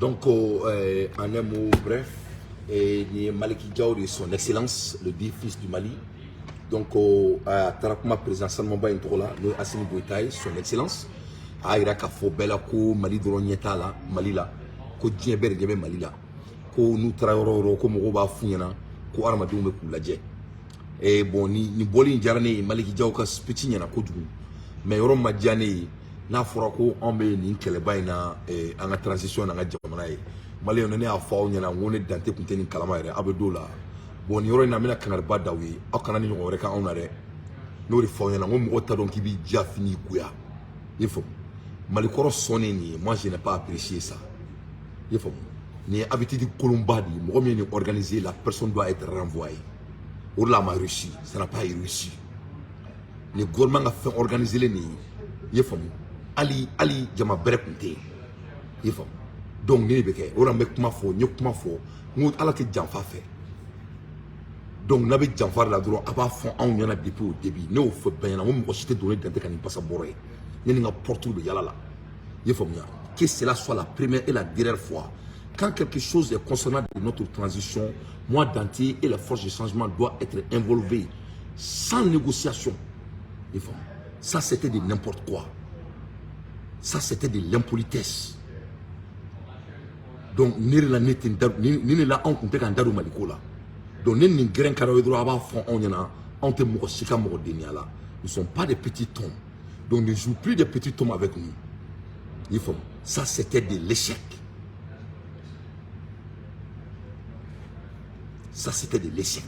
Donc, en un mot bref, et ni Maliki Diaw de, son excellence, le dit fils du Mali. Donc, a taara kuma président Salmaba in tɔgɔ la, n'o ye Assimi Goïta ye, son excellence. A y'a yira k'a fɔ bɛɛ la ko Mali dɔrɔn ɲɛ t'a la Mali la, ko diɲɛ bɛɛ de ɲɛ bɛ Mali la, ko n'u taara yɔrɔ o yɔrɔ, ko mɔgɔw b'a f'u ɲɛna ko hadamadenw bɛ k'u lajɛ. Et bon, ni bɔli in diyara ne ye. Maliki Diaw ka speech ɲɛna kojugu, mais yɔrɔ ma diya ne ye, n'a fɔra ko anw bɛ nin kɛlɛba in na, an ka transition n'an ka jamana ye. Maliyɛnw, ne y'a fɔ aw ɲɛna n ko ne Dante tun tɛ nin kalama yɛrɛ, aw bɛ d'o la. Bon, nin yɔrɔ in na, n bɛna kangariba d'aw ye, aw kana ni ɲɔgɔn wɛrɛ kɛ anw na dɛ. N'o de fɔ aw ɲɛna, n ko mɔgɔ t'a dɔn k'i b'i diya fini goya, i ye faamu. Malikɔrɔ sɔnnen nin ye, moi je n'ai pas apprécié ça, i ye faamu. Nin ye habitude kolonba de ye. Mɔgɔ min ye nin organiser, la personne doit être renvoyée. O de la a ma réussi, ça n'a pas réussi. Nin gouvernement ka fɛn organiser nin ye, i ye faamu, hali hali jama bɛrɛ tun tɛ yen, i ye faamu. Donc nin de bɛ kɛ o de la. N bɛ kuma fɔ, n ye kuma fɔ, n ko Ala tɛ janfa fɛ. Donc n'a bɛ janfa de la dɔrɔn, a b'a fɔ anw ɲɛna depuis au début. Ne y'o fɔ bɛɛ ɲɛna, n ko mɔgɔ si tɛ don ne Dante ka nin pasa bɔrɔ ye, ne ni n ka porte bɛ yala la, i ye faamuya. Que cela soit la première et la dernière fois. Quand quelque chose est concernant de notre transition, moi Dante et les forces de changement doivent être involvées sans négociation, i ye faamu. Ça, c'était de n'importe quoi, ça, c'était de l'impolitesse. Donc ne de la ne tɛ n da ni ne la, anw tun tɛ k'an da don Maliko la. Donc ne nin gɛrɛn kɛra ye dɔrɔn, a b'a fɔ anw ɲɛna, anw tɛ mɔgɔ si ka mɔgɔ denya la. Nous ne sommes pas des petits hommes, donc ne joue plus des petits hommes avec nous, i faamu. Ça, c'était de l'échec, ça, c'était de l'échec.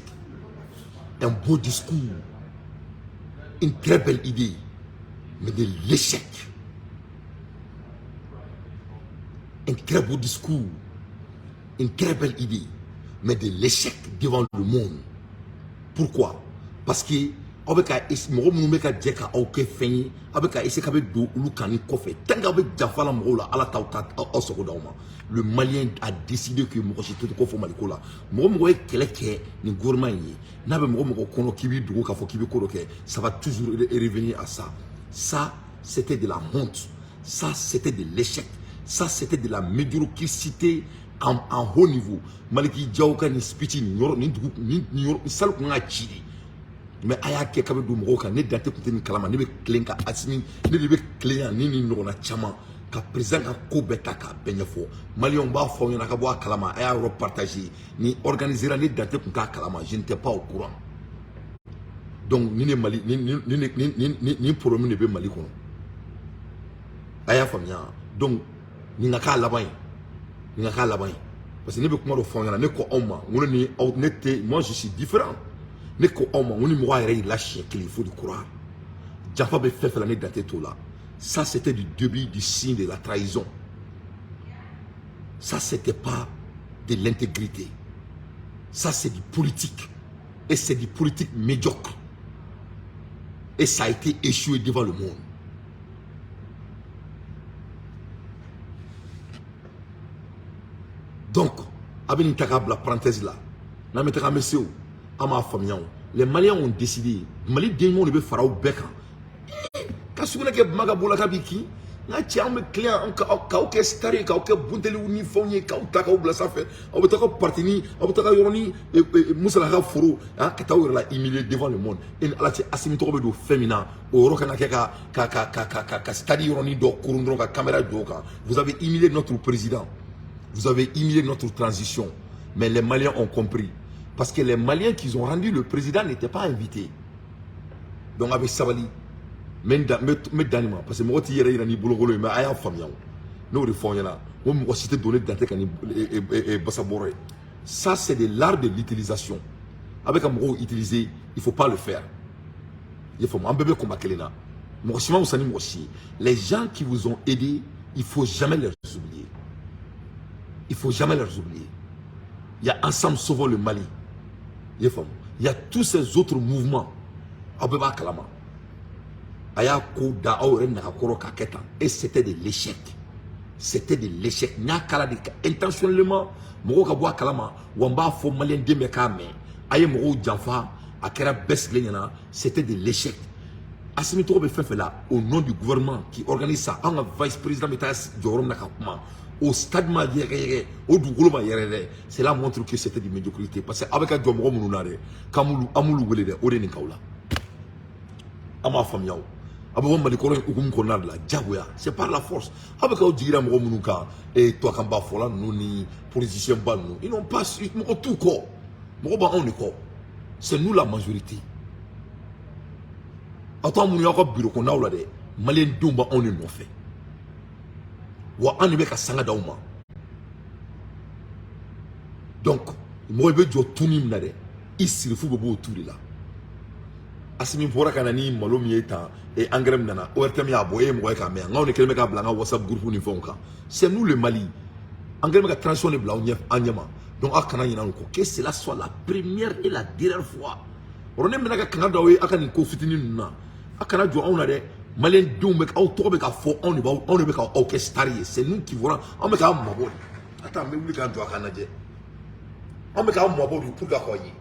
Un beau discours, une très belle idée, mais de l'échec. Un très beau discours, une très belle idée, mais de l'échec devant le monde. Pourquoi? Parce que aw bɛ ka mɔgɔ minnu bɛ ka jɛ ka aw kɛ fɛn ye, aw bɛ ka essayer k'a bɛ don olu kan ni kɔfɛ. Tant que aw bɛ janfa la mɔgɔw la, Ala t'aw ta aw sago d'aw ma. Le Malien a décidé que mɔgɔ si tɛ ko fɔ Maliko la. Mɔgɔ mɔgɔ ye kɛlɛ kɛ nin gouvernement in ye, n'a bɛ mɔgɔ mɔgɔ kɔnɔ k'i b'i dogo k'a fɔ k'i bɛ ko dɔ kɛ, ça va toujours revenir à ça. Ça, c'était de la honte. Ça, c'était de l'échec. Ça, c'était de la médiocrité en haut niveau. Maliki Diaw ka nin speech nin yɔrɔ nin dugu nin yɔrɔ salle kun ka ci de. Mais a y'a kɛ k'a bɛ don mɔgɔw kan. Ne Dante tun tɛ nin kalama. Ne bɛ tilen ka Asimi, ne de bɛ tilen yan ni nin ɲɔgɔnna caman ka président ka ko bɛɛ ta k'a bɛɛ ɲɛfɔ. Maliyɛnw b'a fɔ aw ɲɛna ka bɔ a kalama, a y'a yɔrɔ partager. Ni organisera, ne Dante tun t'a kalama, je n'étais pas au courant. Donc ni ne Mali ni ni ni ni ni ni problème de bɛ Mali kɔnɔ. A y'a faamuya. Donc nin ka k'a laban ye, nin ka k'a laban ye, parce que ne bɛ kuma dɔ fɔ aw ɲɛna. Ne ko aw ma n ko ne ni aw ne tɛ, moi je suis différent. Ne ko aw ma n ko ni mɔgɔ yɛrɛ y'i la siɲɛ kelen, il faut du croire. Janfa bɛ fɛn fɛn la, ne Dante t'o la. Ça, c'était du début du signe de la trahison. Ça, c'était pas de l'intégrité. Ça, c'est du politique, et c'est du politique médiocre, et ça a été échoué devant le monde. Donc a bɛ nin ta k'a bila parenthèse la. N'an bɛ taga, an bɛ se o, an m'a faamuya o. Les Maliens ont décidé. Mali den ɲumanw de bɛ fara aw bɛɛ kan ka sugunɛ kɛ Bama ka bolo la k'a b'i kin. N ka cɛ, an bɛ tilen an k'aw kɛ star ye, k'aw kɛ bunteliw ni fɛnw ye, k'aw ta k'aw bila sanfɛ. Aw bɛ taga parti ni aw bɛ taga yɔrɔ ni Musala ka foro ka taa aw yɛrɛ la humilier devant le monde. E ni Ala cɛ, Asimi tɔgɔ bɛ don fɛn min na, o yɔrɔ kana kɛ ka stade yɔrɔnin dɔ koron dɔrɔn ka caméra jɔ o kan. Vous avez humilié notre président, vous avez humilié notre transition. Mais les Maliens ont compris, parce que les Maliens qui ont rendu le président n'étaient pas invités. Donc a bɛ sabali. N bɛ dan nin ma, parce que mɔgɔ t'i yɛrɛ yira n'i bolokolo ye. Mais a y'a faamuya o, ne y'o de fɔ aw ɲɛna. N ko mɔgɔ si tɛ don ne Dante kan ni basabɔrɔ ye. Ça, c'est de l'art de l'utilisation. A bɛ ka mɔgɔw utiliser, il faut pas le faire. I y'a faamu? An bɛɛ bɛ combat kelen na, mɔgɔ si ma wusa ni mɔgɔ si ye. Les gens qui vous ont aidé, il faut jamais les oublier, il faut jamais les oublier. Il y a Ensemble Sauvons le Mali, i y'a faamu, il y a tous ces autres mouvements. Aw bɛɛ b'a kalama. A y'a ko da aw yɛrɛ nagakɔrɔ k'a kɛ tan, et c'était de l'échec, c'était de l'échec. N y'a kala de intentionnellement, mɔgɔw ka bɔ a kalama. Wa n b'a fɔ maliyɛn den bɛɛ k'a mɛn, a ye mɔgɔw janfa, a kɛra bɛɛ sigilen ɲɛna. C'était de l'échec. Asimi tɔgɔ bɛ fɛn fɛn la, au nom du gouvernement qui organise ça, an ka vice président bɛ taa jɔyɔrɔ min na ka kuma, o stade ma yɛrɛyɛrɛ, o dugukolo ma yɛrɛ dɛ. Cela montre que c'était de médiocrité, parce que aw bɛ ka jɔ mɔgɔ minnu na dɛ, k'an m'olu an m'olu wele dɛ, o de nin k'aw la. An m'a faamuya o. A bɛ bɔ Mali kɔrɔ in hukumu kɔnɔna de la, diyagoya, c'est par la force. Aw bɛ k'aw jigi da mɔgɔ minnu kan, tubabukanba fɔla ninnu ni politicien ba ninnu, ils n'ont pas, mɔgɔ t'u kɔ, mɔgɔ b'anw de kɔ. C'est nous la majorité. Aw t'anw minnu y'aw ka bureau kɔnɔnaw la dɛ, maliyɛn denw b'anw de nɔfɛ, wa an de bɛ ka sanga d'aw ma. Donc mɔgɔ i bɛ jɔ tuni min na dɛ, i sirifu bɛ bɔ o tu de la. Asimi bɔra ka na ni malo min ye tan, engrais min nana, ORTM y'a bɔ, e ye mɔgɔ ye k'a mɛn, nka anw de kɛlen bɛ k'a bila an ka WhatsApp groupe ni fɛnw kan. C'est nous le Mali. An kɛlen bɛ ka transition de bila aw ɲɛ, an ɲɛ ma. Donc aw kana ɲinɛ an kɔ. Que cela soit la première et la dernière fois. O ne bɛna ka kanga d'aw ye, aw ka nin ko fitinin ninnu na, aw kana jɔ anw na dɛ. Maliyɛn denw bɛ aw tɔgɔ bɛ ka fɔ, anw de b'aw, anw de bɛ k'aw kɛ star ye. C'est nous qui voyons. Anw bɛ k'aw mabɔ de. Attends, n bɛ wuli k'an jɔ a k'an lajɛ. Anw bɛ k'aw mabɔ de pour que k'aw ye.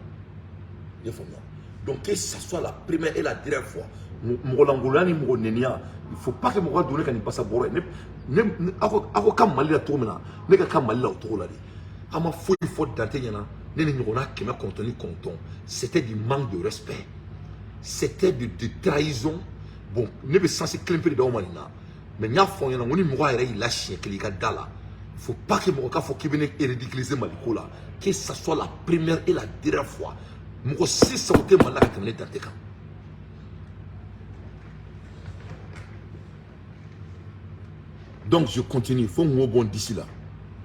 I y'a faamuya? Donc que ça soit la première et la dernière fois. Mɔgɔ lankolonya ni mɔgɔ nɛniya, il faut pas que mɔgɔ ka don ne ka nin basa bɔrɔ ye. Ne aw ko ka Mali la cogo min na, ne ka kan Mali la o cogo la de. An ma foyi fɔ Dante ɲɛna, ne ni ɲɔgɔnna 999. C'était du manque de respect, c'était de trahison. Bon, ne bɛ sens kelen pe de d'aw ma nin na. Mais n y'a fɔ aw ɲɛna, n ko ni mɔgɔ yɛrɛ y'i la siɲɛ kelen i ka da la, il faut pas que mɔgɔ k'a fɔ k'i bɛ ne ridiculiser Mali ko la. Que ça soit la première et la dernière fois. Mɔgɔ si sago tɛ Mali la ka tɛmɛ ne Dante kan. Donc je continue. Fo n k'o bɔ n disi la,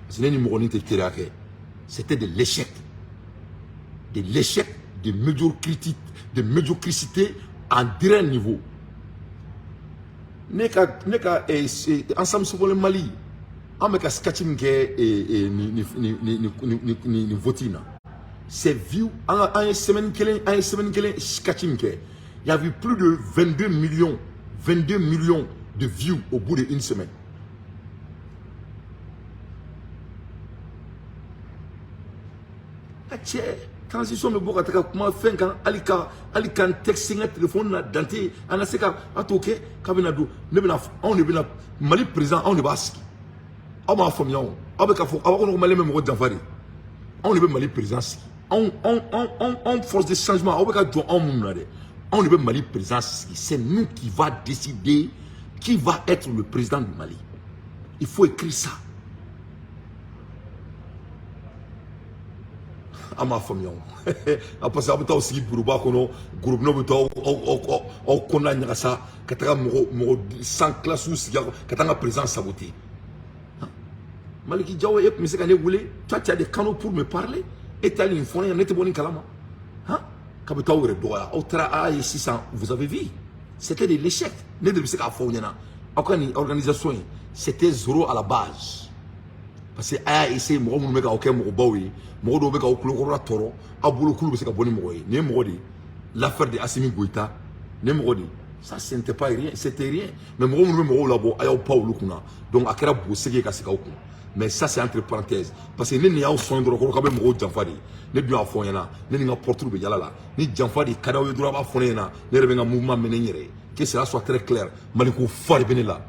parce que ne ni mɔgɔnin tɛ teriya kɛ. C'était de l'échec, de l'échec, de médiocrité, de médiocrité en dernier niveau. Ne ka Ensemble Sauvons le Mali, an bɛ ka sketch min kɛ nin vote in na, c'est vu. An ye semaine kelen, an ye semaine kelen sketch min kɛ, il y avait plus de 22 millions, 22 millions de vues au bout d'une semaine. A cɛ, Transition bɛ bɔ ka taga kuma fɛn kan, hali ka n texte n ka téléphone na Dante, an ka se ka a t'o kɛ k'a bɛna don. Ne bɛna, anw de bɛna Mali président, anw de b'a sigi. Aw m'a faamuya o. Aw bɛ ka fɔ aw b'a kɔnɔ ko Malien bɛ mɔgɔ janfa de. Anw de bɛ Mali président sigi. Anw force de changement, aw bɛ ka jɔ anw minnu na dɛ, anw de bɛ Mali président sigi. C'est nous qui va décider qui va être le président du Mali. Il faut écrire ça. An m'a faamuya o, parce que aw bɛ taa aw sigi bureauba kɔnɔ, gorobinɛw bɛ taa aw kɔnɔna ɲagasa ka taga mɔgɔ sans classe sigi ka taa n ka président saboter. Maliki Diaw, e tun bɛ se ka ne wele, toi tu as des canaux pour me parler. E tɛ hali nin fɔ ne ɲɛna, ne tɛ bɔ nin kalama. Han, k'a bɛ taa aw yɛrɛ dɔgɔya. Aw taara a ye sisan, vous avez vu, c'était de l'échec. Ne de bɛ se k'a fɔ aw ɲɛna, aw ka nin organisation in, c'était zéro à la base, parce que a y'a essayé. Mɔgɔ minnu bɛ k'aw kɛ mɔgɔbaw ye, mɔgɔ dɔw bɛ k'aw tulokɔrɔla tɔɔrɔ, aw bolo kulu bɛ se ka bɔ ni mɔgɔ ye. Nin ye mɔgɔ de ye, l'affaire de Assimi Goïta, nin ye mɔgɔ de ye. Ça, ce n'était pas rien, c'était rien. Mais mɔgɔ minnu bɛ mɔgɔw labɔ, a y'aw pan olu kunna. Donc a kɛra bosegi ye ka sigi aw kun. Mais ça, c'est entre parenthèses, parce que ne nin y'aw sɔn dɔrɔn kɔrɔ k'aw bɛ mɔgɔw janfa de. Ne dun y'a fɔ n ɲɛna, ne ni n ka porte bɛ yala la. Ni janfa de ka d'aw ye dɔrɔn, a b'a fɔ ne ɲɛna, ne yɛrɛ bɛ n ka mouvement mener n yɛrɛ ye. Que cela soit très clair, Maliko fa de bɛ ne la.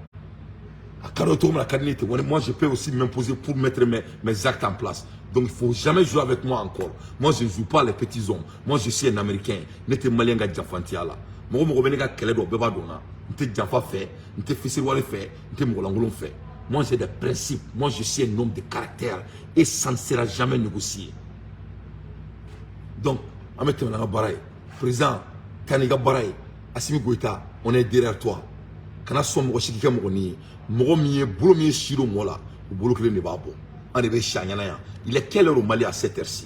A ka d'aw ye cogo min na, a ka di ne ye ten. Moi, je peux aussi m'imposer pour mettre mes actes en place. Donc il faut jamais jouer avec moi encore. Moi, je ne joue pas les petits hommes. Moi, je suis un Américain. Ne tɛ Malien ka janfantiya la. Mɔgɔ mɔgɔ bɛ ne ka kɛlɛ dɔn, bɛɛ b'a dɔn na n tɛ janfa fɛ, n tɛ fisiriwale fɛ, n tɛ mɔgɔlankolon fɛ. Moi, j'ai des principes. Moi, je suis un homme de caractère et ça ne sera jamais négocié. Donc an bɛ tɛmɛ n'an ka baara ye. Président, taa n'i ka baara ye. Assimi Goïta, on est derrière toi. Kana sɔn mɔgɔ si k'i kɛ mɔgɔ nin ye. Mɔgɔ min ye bolo min ye si don mɔgɔ la, o bolo kelen de b'a bɔ. An de bɛ si a ɲɛna yan. Il est quelle heure au Mali à cette heure-ci?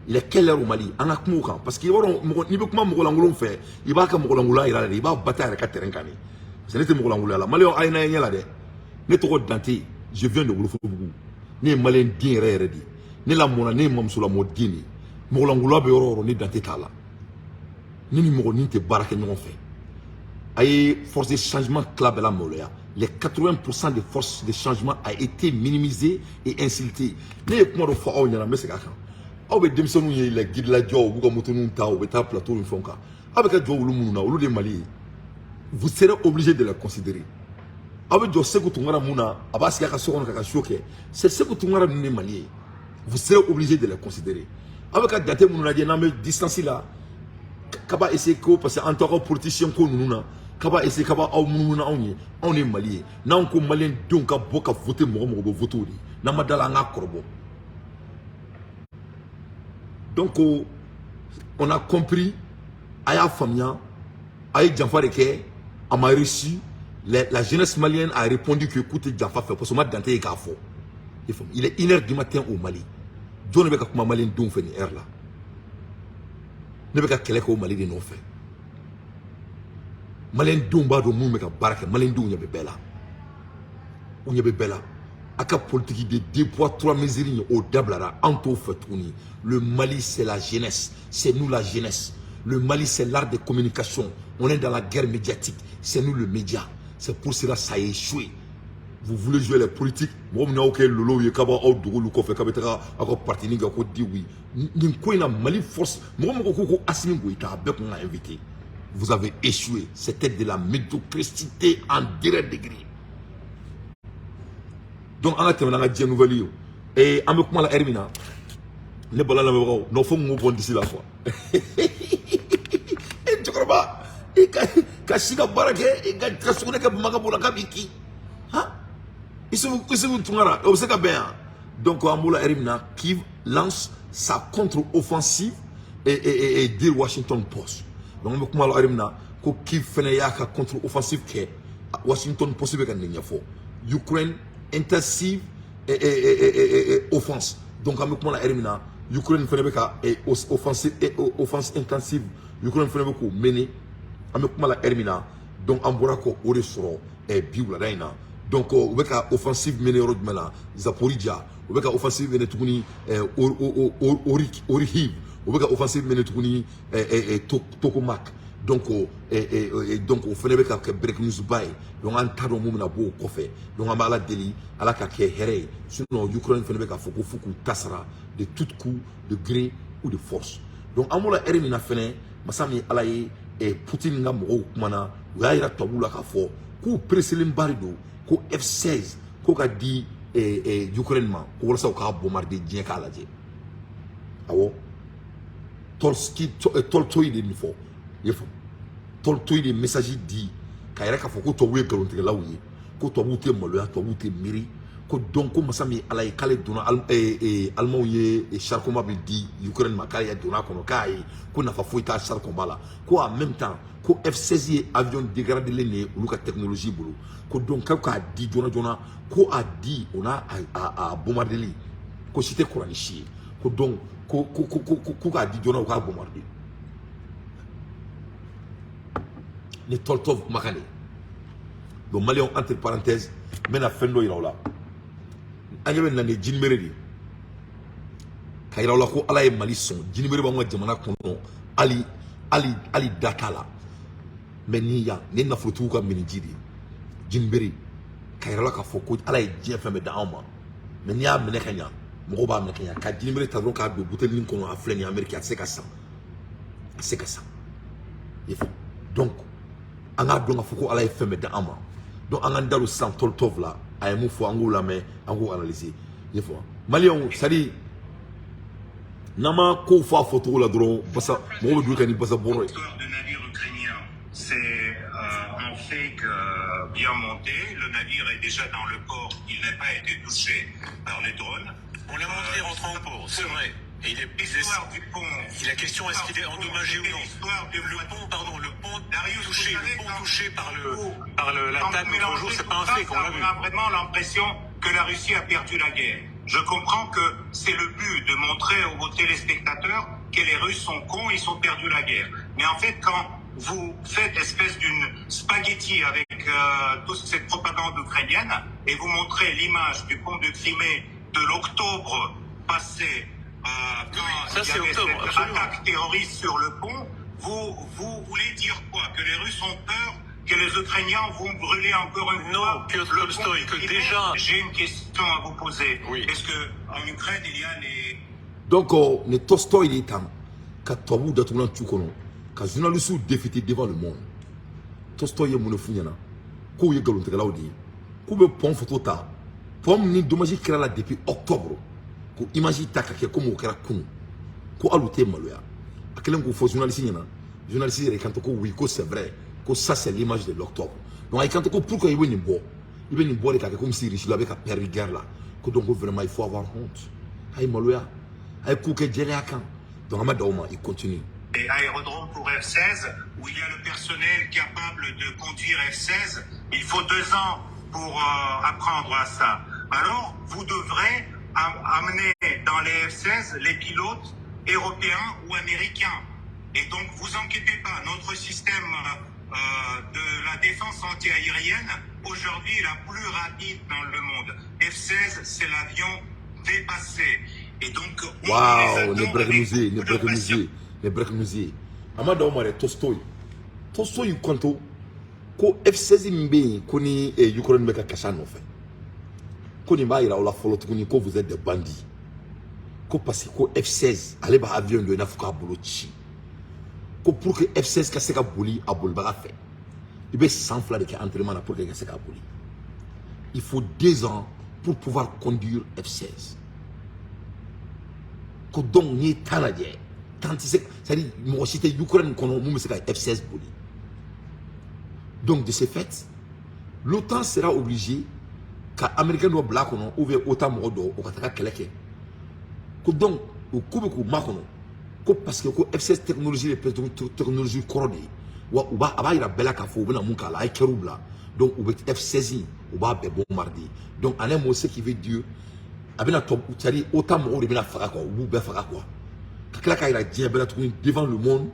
Il est quelle heure au Mali? An ka kuma o kan, parce que i b'a dɔn, mɔgɔ n'i bɛ kuma mɔgɔlankolon fɛ, i b'a ka mɔgɔlankolonya yira de, i b'a ba ta yɛrɛ ka terrain kan de, parce que ne tɛ mɔgɔlankolonya la. Maliyɛnw, a ye n'a ye ɲɛ la dɛ. Ne tɔgɔ Dante, je viens de Wolofobugu. Ne ye Maliyɛn den yɛrɛ yɛrɛ de ye. Ne lamɔna, ne ye mamuso lamɔ den de ye. Mɔgɔlankolonya bɛ yɔrɔ o yɔrɔ, ne Dante t'a la. Ne ni mɔgɔ tɛ baara kɛ ɲɔgɔn fɛ. A ye force de changement tila bɛɛ la maloya. Les 80% des forces de changement a été minimisé et insulté. Ne ye kuma dɔ fɔ aw ɲɛna, n bɛ segin a kan. Aw bɛ denmisɛnninw ye la gidilajɔ, u b'u ka motoninw ta, u bɛ taa plateau ni fɛnw kan. Aw bɛ ka jɔ olu minnu na, olu de ye Mali ye. Vous serez obligé de les considérer. Aw bɛ jɔ Segu Tunkara mun na, a b'a sigi a ka so kɔnɔ ka show kɛ, c'est Segu Tunkara ninnu de ye Mali ye. Vous serez obligé de les considérer. Aw bɛ ka jate minnu lajɛ n'an bɛ distance la, kaba essayer ko, parce que an tɔgɔ politicien ko ninnu na, kaba essayer kaba aw munumunu anw ye. Anw de ye Mali ye. N'anw ko Maliyɛn denw ka bɔ ka voter, mɔgɔ mɔgɔ bɛ voter o de ye. N'an ma da la, an k'a kɔrɔbɔ. Donc on a compris. A y'a faamuya, a ye janfa de kɛ, a ma réussi. La jeunesse malienne a répondu que k'u tɛ janfa fɛ, parce que o ma Dante ye k'a fɔ. I faamu, il est 1h du matin au Mali. Jɔn de bɛ ka kuma Maliyɛn denw fɛ nin heure la? Ne bɛ ka kɛlɛ kɛ o Mali de nɔfɛ. Maliyɛn denw b'a dɔn mun bɛ ka baara kɛ. Maliyɛn denw ɲɛ bɛ bɛɛ la, u ɲɛ bɛ bɛɛ la. A ka politique de deux poids trois mesures in, o dabilara, anw t'o fɛ tuguni. Le Mali, c'est la jeunesse, c'est nous la jeunesse. Le Mali, c'est l'art de communication. On est dans la guerre médiatique, c'est nous le média. C'est pour cela, ça a échoué. Vous voulez jouer les politiques, mɔgɔ min y'aw kɛ lolow ye, k'a b'aw dogo olu kɔfɛ, k'a bɛ taga aw ka parti kɛ ko di oui. Nin ko in na, Mali force, mɔgɔ mɔgɔ ko ko Assimi Goïta, a bɛɛ kun ka invité. Vous avez échoué. C'était de la médiocrité en dernier degré. Donc an ka tɛmɛ n'an ka diɲɛ nouvelle ye. Ee, an bɛ kuma la heure min na, ne bala lamɛnbagaw, non, fo n k'o bɔ n disi la quoi. E cɛkɔrɔba, i ka si ka baara kɛ, i ka sugunɛ kɛ Bamakɔ bolo k'a b'i kin. Han, Isufu Tunkara, o bɛ se ka bɛn yan. Donc an b'o la heure min na, Kiev lance sa contre-offensive et dire Washington Post. Donc an bɛ kuma la heure min na ko Kiev fɛnɛ y'a ka contre-offensive kɛ, Washington Post bɛ ka nin ɲɛfɔ. Ukraine intensive et offense. Donc an bɛ kuma la heure min na, Ukraine fɛnɛ bɛ ka offensive, offense intensive, Ukraine fɛnɛ bɛ k'o mener. An bɛ kuma la heure min na, donc an bɔra k'o de sɔrɔ bi wulada in na. Donc u bɛ ka offensive mener yɔrɔ jumɛn na? Zaporizhia. U bɛ ka offensive mener tuguni Orihiv. U bɛ ka offensive mener tuguni Tokomak. Donc o fɛnɛ bɛ ka kɛ break news ba ye. Donc an t'a dɔn mun bɛna bɔ o kɔfɛ. Donc an bɛ Ala deli, Ala ka kɛ hɛrɛ ye. Sinon Ukraine fɛnɛ bɛ k'a fɔ ko fo k'u ta sara de tout coup de gré. ou de force. Donc an b'o la heure min na fɛnɛ, masa min ye Ala ye, Poutine ka mɔgɔw kumana, u y'a yira tubabuw la k'a fɔ k'u pereselenba de don ko F16 ko ka di Ukraine ma, ko walasa u k'a bombarder, diɲɛ k'a lajɛ. Awɔ, Tolski, Tolstoy de nin fɔ, i ye faamu. Tolstoy de message di k'a yɛrɛ k'a fɔ ko tubabuw ye nkalontigɛlaw ye, ko tubabuw tɛ maloya, tubabuw tɛ miiri. Ko donc ko masa min ye Ala ye, k'ale donna, Alimanw ye char combat min di Ukraine ma, k'ale donna a kɔnɔ, k'a ye ko nafa foyi t'a char combat la, ko en même temps ko F16 ye avion dégradé de ye olu ka technologie bolo, ko donc k'aw k'a di joona joona, ko a di o n'a a bombardeli ko si tɛ kɔrɔ ni si ye, ko donc ko k'a di joona, u k'a bombarder. Ni Tolstoy kumakan de. Donc Maliyɛnw, entre parenthèses, n bɛna fɛn dɔ yira aw la. An ɲɛ bɛ na ni jinibere de ye ka yira aw la ko Ala ye Mali sɔn. Jinibere b'anw ka jamana kɔnɔ, hali hali hali da t'a la. Mais ni yan nin ye nafolotigiw ka miniji de ye, jinibere, ka yira aw la k'a fɔ ko Ala ye diɲɛ fɛn bɛɛ da anw ma. Mais n'i y'a minɛ ka ɲa, mɔgɔw b'a minɛ ka ɲa, ka jinibere ta dɔrɔn k'a don butelinin kɔnɔ, a filɛ nin ye Amérique, a tɛ se ka san, a tɛ se ka san, i ye faamu. Donc an k'a dɔn k'a fɔ ko Ala ye fɛn bɛɛ da an ma. Donc an k'an da don sisan Tolstoy la, a ye mun fɔ, an k'o lamɛn, an k'o analyser, i ye faamu. Maliyɛnw, c'est à dire n'an ma kow fɔ a fɔcogo la dɔrɔn, basa mɔgɔw bɛ dun kɛ ni basa bɔrɔ ye. L'histoire de navire ukrainien, c'est un fake bien monté. Le navire est déjà dans le port. Il n'a pas été touché par les drones. On l'a montré rentrant au port, c'est vrai. Et il est, L'histoire du pont. Et la question, est-ce qu'il est endommagé ou non? L'histoire du Le pont, pardon, le pont Darius, touché, vous savez, le pont quand touché par le, vous- par quand l'attaque vous l'autre jour, mélangez c'est pas un tout ça, fake, on ça, l'a vu. On a vraiment l'impression que la Russie a perdu la guerre. Je comprends que c'est le but de montrer aux téléspectateurs que les Russes sont cons, ils ont perdu la guerre. Mais en fait, quand vous faites espèce d'une spaghetti avec toute cette propagande ukrainienne et vous montrez l'image du pont de Crimée de l'octobre passé, quand Ça, il y c'est avait octobre, cette absolument. attaque terroriste sur le pont, vous, vous voulez dire quoi? Que les Russes ont peur que les Ukrainiens vont brûler encore une Non, fois Piotr le pont Tolstoï, de que Crimée? déjà- J'ai une question à vous poser. Oui. Est-ce que en Ukraine, il y a les Donc ni Tolstoy de tan ka tubabuw datugulan tu kɔnɔ, ka journalistes défiter devant le monde. Tolstoy ye mun de f'u ɲɛna? K'u ye nkalontigɛlaw de ye, k'u bɛ pont photo ta, pont min ni dommage kɛra la depuis octobre, ko image ta ka kɛ komi o kɛra kunun, ko hali u tɛ maloya. A kɛlen k'o fɔ journaliste ɲɛna, journaliste yɛrɛ kanto ko oui, ko c'est vrai, ko ça c'est l'image de l'octobre. Donc a y'i kanto ko pourquoi i bɛ nin bɔ, i bɛ nin bɔ de k'a kɛ comme si Russie la bɛ ka perdre guerre la. Ko donc ko vraiment il faut avoir honte, a ye maloya, a ye ko kɛ jɛlenya kan. Donc an ma dan o ma, il continue. Les aérodromes pour F-16, où il y a le personnel capable de conduire F-16, il faut 2 ans pour apprendre à ça. Alors, vous devrez amener dans les F-16 les pilotes européens ou américains. Et donc, vous inquiétez pas, notre système de la défense antiaérienne, aujourd'hui, est la plus rapide dans le monde. F-16, c'est l'avion dépassé. Et donc, on les Waouh, attend ne avec préconisez, ne beaucoup d'impatience. préconisez, ne préconisez. A ma dan o ma dɛ, Tolstoy. Tolstoy kanto ko F16 min bɛ yen, ko ni Ukraine bɛ ka kasi a nɔfɛ, ko nin b'a yira aw la fɔlɔ tuguni ko vous êtes des bandits. Ko parce que ko F16 ale b'a avion don i n'a fɔ k'a bolo ci. Ko pour que F16 ka se ka boli a bolibaga fɛ, i bɛ san 2 de kɛ entraînement na pour que i ka se k'a boli. Il faut 2 ans pour pouvoir conduire F16. Ko donc n'i ye temps lajɛ, temps tɛ se, c'est à dire mɔgɔ si tɛ Ukraine kɔnɔ mun bɛ se ka F16 boli. Donc de ce fait, l'OTAN sera obligée ka américain dɔ bila a kɔnɔ ou bien OTAN mɔgɔ dɔ o ka taga kɛlɛ kɛ. Ko donc o ko bɛ k'u makɔnɔ, ko parce que ko F16 technologie ye technologie kɔrɔ de ye, wa u b'a a b'a yira bɛɛ la k'a fɔ u bɛna mun k'a la, a ye kɛr'u bila. Donc u bɛ F16 in, u b'a bɛɛ bombarder. Donc en un mot, ce qui veut dire a bɛna tɔ, c'est à dire OTAN mɔgɔw de bɛna faga quoi, u b'u bɛɛ faga quoi. Ka tila k'a yira diɲɛ bɛɛ la tuguni devant le monde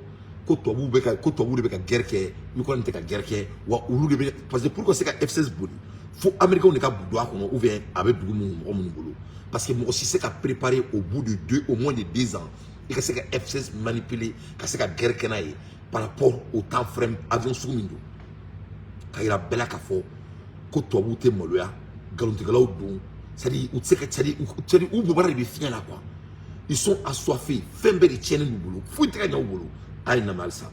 ko tubabuw bɛ ka, ko tubabuw de bɛ ka guerre kɛ, Ukraine tɛ ka guerre kɛ, wa olu de bɛ, parce que pour que se ka F16 boli, fo américains de ka don a kɔnɔ ou bien a bɛ dugu minnu mɔgɔ minnu bolo, parce que mɔgɔ si se ka préparer au bout de deux, au moins de 2 ans, i ka se ka F16 manipuler, ka se ka guerre kɛ n'a ye par rapport au temps frame avion sugu min don. Ka yira bɛɛ la k'a fɔ ko tubabuw tɛ maloya, nkalontigɛlaw don, c'est à dire u tɛ se ka, c'est à dire u bobara de bɛ fiɲɛ la quoi. Ils sont assoiffés. Fɛn bɛɛ de tiɲɛnen d'u bolo, foyi tɛ ka ɲɛ u bolo. A ye na halisa.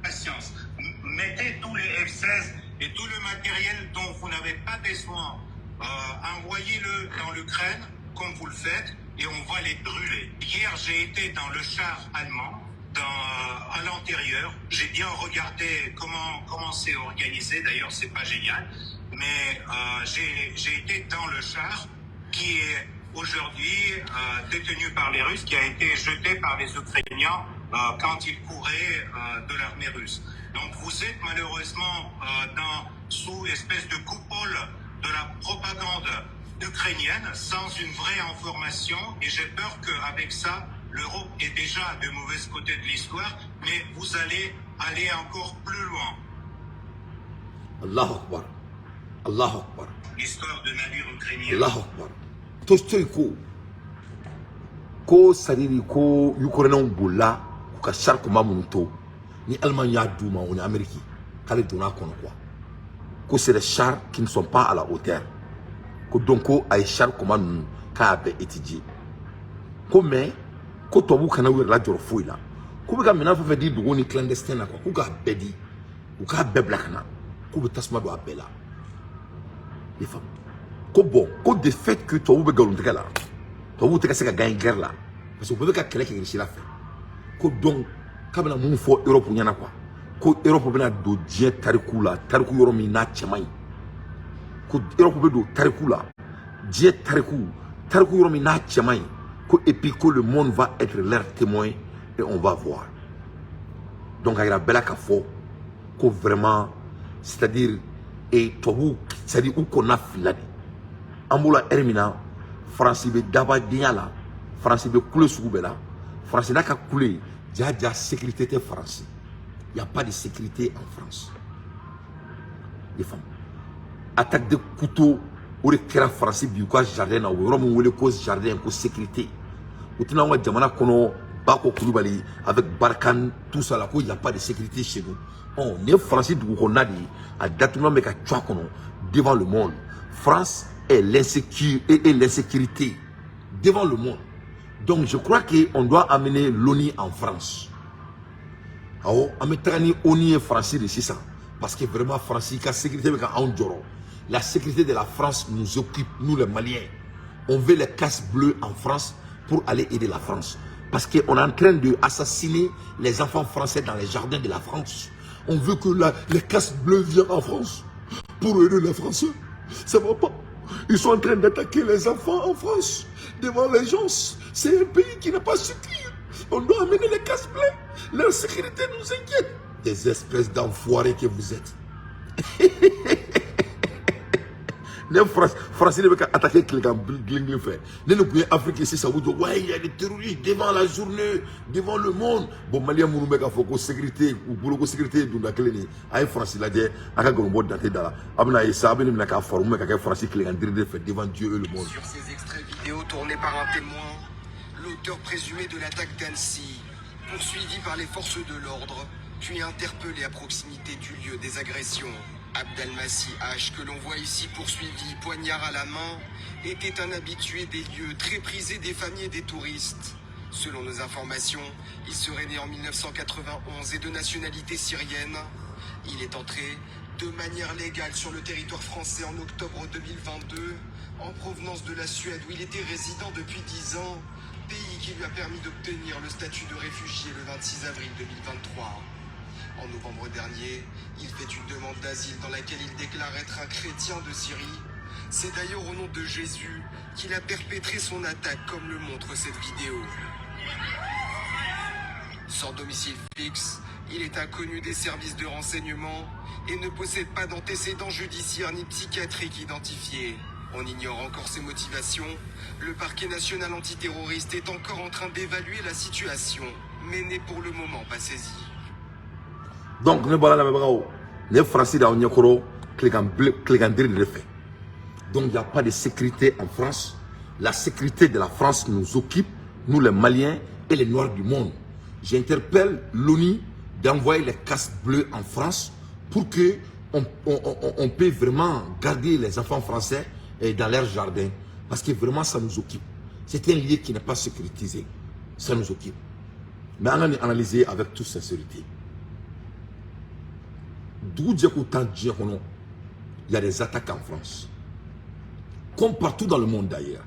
Patience. Mettez tous les F-16 et tout le matériel dont vous n'avez pas besoin. Envoyez-le dans l'Ukraine, comme vous le faites, et on va les brûler. Hier, j'ai été dans le char allemand, à l'intérieur. J'ai bien regardé comment c'est organisé. D'ailleurs, c'est pas génial. Mais j'ai été dans le char qui est aujourd'hui détenu par les Russes, qui a été jeté par les Ukrainiens quand ils couraient de l'armée russe. Donc vous êtes malheureusement sous espèce de coupole de la propagande ukrainienne, sans une vraie information, et j'ai peur qu'avec ça, l'Europe est déjà de mauvais côté de l'histoire, mais vous allez aller encore plus loin. Allahu Akbar. Allahu Akbar. L'histoire de navire ukrainien. Allahu Akbar. Tolstoy ko sadiri ko Ukrainien bolila k'u ka char combat minnu to ni Allemagne y'a d'u ma, o ni Amérique, k'ale donna a kɔnɔ quoi. Ko c'est des chars qui ne sont pas à la hauteur. Ko donc ko a ye char combat ninnu k'a y'a bɛɛ étudier. Ko mais ko tubabuw kana u yɛrɛ lajɔrɔ foyi la. K'u bɛ ka minɛn fɛn fɛn di dugu ni clandestin na quoi, k'u k'a bɛɛ di, u k'a bɛɛ bila ka na, k'u bɛ tasuma don a bɛɛ la. I faamu? Ko bon, ko de fait que tubabuw bɛ nkalon la, tubabuw tɛ ka se ka gagner guerre la parce que u bɛɛ bɛ ka kɛlɛ kɛ Russie la fɛ. Ko donc k'a bɛna mun fɔ Europe ɲɛna quoi? Ko Europe bɛna don diɲɛ tariku la, tariku yɔrɔ min n'a cɛ man ɲi. Ko Europe bɛ don tariku la, diɲɛ tariku yɔrɔ min n'a cɛ man ɲi. Ko et puis ko le monde va être leur témoin et on va voir. Donc a yira bɛɛ la k'a fɔ ko vraiment, c'est-à-dire et tubabuw, c'est-à-dire u kɔnna filila de. An b'o la ɛri min na, Faransi bɛ dabadenya la, Faransi bɛ kule sugu bɛɛ la. Faransi n'a ka kule ja ja, sécurité tɛ Faransi. Y a pas de sécurité en France. I faamu? Attaque de couteau o de kɛra Faransi bi u ka jardin na, u bɛ yɔrɔ min wele ko jardin, ko sécurité. U tɛna anw ka jamana kɔnɔ Bako Kulubali avec Barkhane, tout ça là, ko y a pas de sécurité chez nous. Ɔ nin ye Faransi dugu kɔnɔna de ye, a datugulan bɛ ka cu a kɔnɔ devant le monde. France est l'insécurité et l'insécurité devant le monde. Donc je crois qu'on doit amener l'ONU en France. Awɔ, an bɛ taga ni ONU ye Faransi de sisan, parce que vraiment Faransi ka sécurité bɛ ka anw jɔrɔ. La sécurité de la France nous occupe, nous les Maliens. On veut les casques bleus en France pour aller aider la France, parce qu'on est en train de assassiner les enfants français dans les jardins de la France. On veut que les casques bleus viennent en France pour aider les Français. Ça va pas. Ils sont en train d'attaquer les enfants en France devant les gens. C'est un pays qui n'est pas sécure. On doit amener les casques bleus. Leur sécurité nous inquiète. Des espèces d'enfoirés que vous êtes. Ne France, Français de bɛ ka attaquer tilegan girin girin fɛ. Ne ni kun ye Afrique sisan, u bɛ jɔ, ouais, il y a des terroristes devant la journée, devant le monde. Bon, Malien minnu bɛ k'a fɔ ko sécurité u bolo, ko sécurité ye donda kelen de ye, a ye Faransi lajɛ, a ka nkalon bɔ dante da la. A bɛna ye sa, a bɛ nin minɛ k'a fara mun bɛ ka kɛ Faransi tilegan diri de fɛ devant Dieu et le monde. Sur ces extraits vidéo tournés par un témoin, l'auteur présumé de l'attaque d'Annecy, poursuivi par les forces de l'ordre, puis interpellé à proximité du lieu des agressions. Abdelmassi H, que l'on voit ici poursuivi, poignard à la main, était un habitué des lieux très prisés des familles et des touristes. Selon nos informations, il serait né en 1991 et de nationalité syrienne. Il est entré de manière légale sur le territoire français en octobre 2022, en provenance de la Suède où il était résident depuis 10 ans, pays qui lui a permis d'obtenir le statut de réfugié le 26 avril 2023. En novembre dernier, il fait une demande d'asile dans laquelle il déclare être un chrétien de Syrie. C'est d'ailleurs au nom de Jésus qu'il a perpétré son attaque, comme le montre cette vidéo. Sans domicile fixe, il est inconnu des services de renseignement et ne possède pas d'antécédents judiciaires ni psychiatriques identifiés. On ignore encore ses motivations. Le parquet national antiterroriste est encore en train d'évaluer la situation, mais n'est pour le moment pas saisi. Donc ne bɔra lamɛnbagaw, nin ye Faransi de y'aw ɲɛkɔrɔ tilegan diri de fɛ. Donc il n'y a pas de sécurité en France. La sécurité de la France nous occupe, nous les Maliens et les Noirs du monde. J'interpelle l'ONU d'envoyer les casques bleus en France pour que on peut vraiment garder les enfants français dans leur jardin. Parce que vraiment, ça nous occupe. C'est un lieu qui n'est pas sécurisé. Ça nous occupe. Mais on a analysé avec toute sincérité. D'où il y a des attaques en France. Comme partout dans le monde d'ailleurs.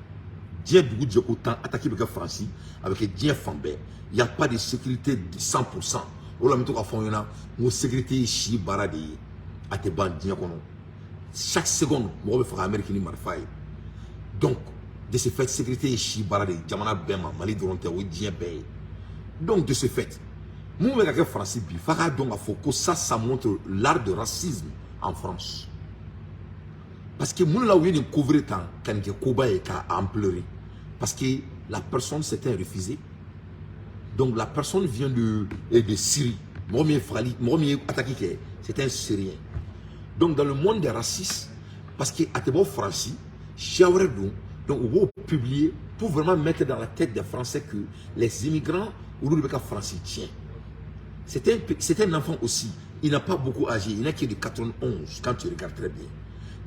Dieu attaqué avec la France, avec Dieu Fambé. Il n'y a pas de sécurité de 100%. O la mito ka fɔ ɲɛna n ko sécurité ye si baara de ye, a tɛ ban diɲɛ kɔnɔ. Chaque seconde, mɔgɔ bɛ faga Amérique ni marifa ye. Donc de ce fait, sécurité ye si baara de ye jamana bɛɛ ma, Mali dɔrɔn tɛ, o ye diɲɛ bɛɛ ye. Donc de ce fait, mun bɛ ka kɛ Faransi bi, f'a k'a dɔn k'a fɔ ko ça montre l'art de racisme en France. Parce que mun la u ye nin couvrir tan ka nin kɛ koba ye k'a ampleur? Parce que la personne s'était refusée. Donc la personne vient de Syrie. Mɔgɔ min ye fagali, mɔgɔ min ye attaque kɛ, c'est un Syrien. Donc dans le monde des racistes, parce que a tɛ bɔ Faransi, siya wɛrɛ don, donc u b'o publier pour vraiment mettre dans la tête des Français que les immigrants, olu de bɛ ka Faransi tiɲɛ. C'est un enfant aussi. Il n'a pas beaucoup âgé. Il n'a que de 91 quand tu regardes très bien.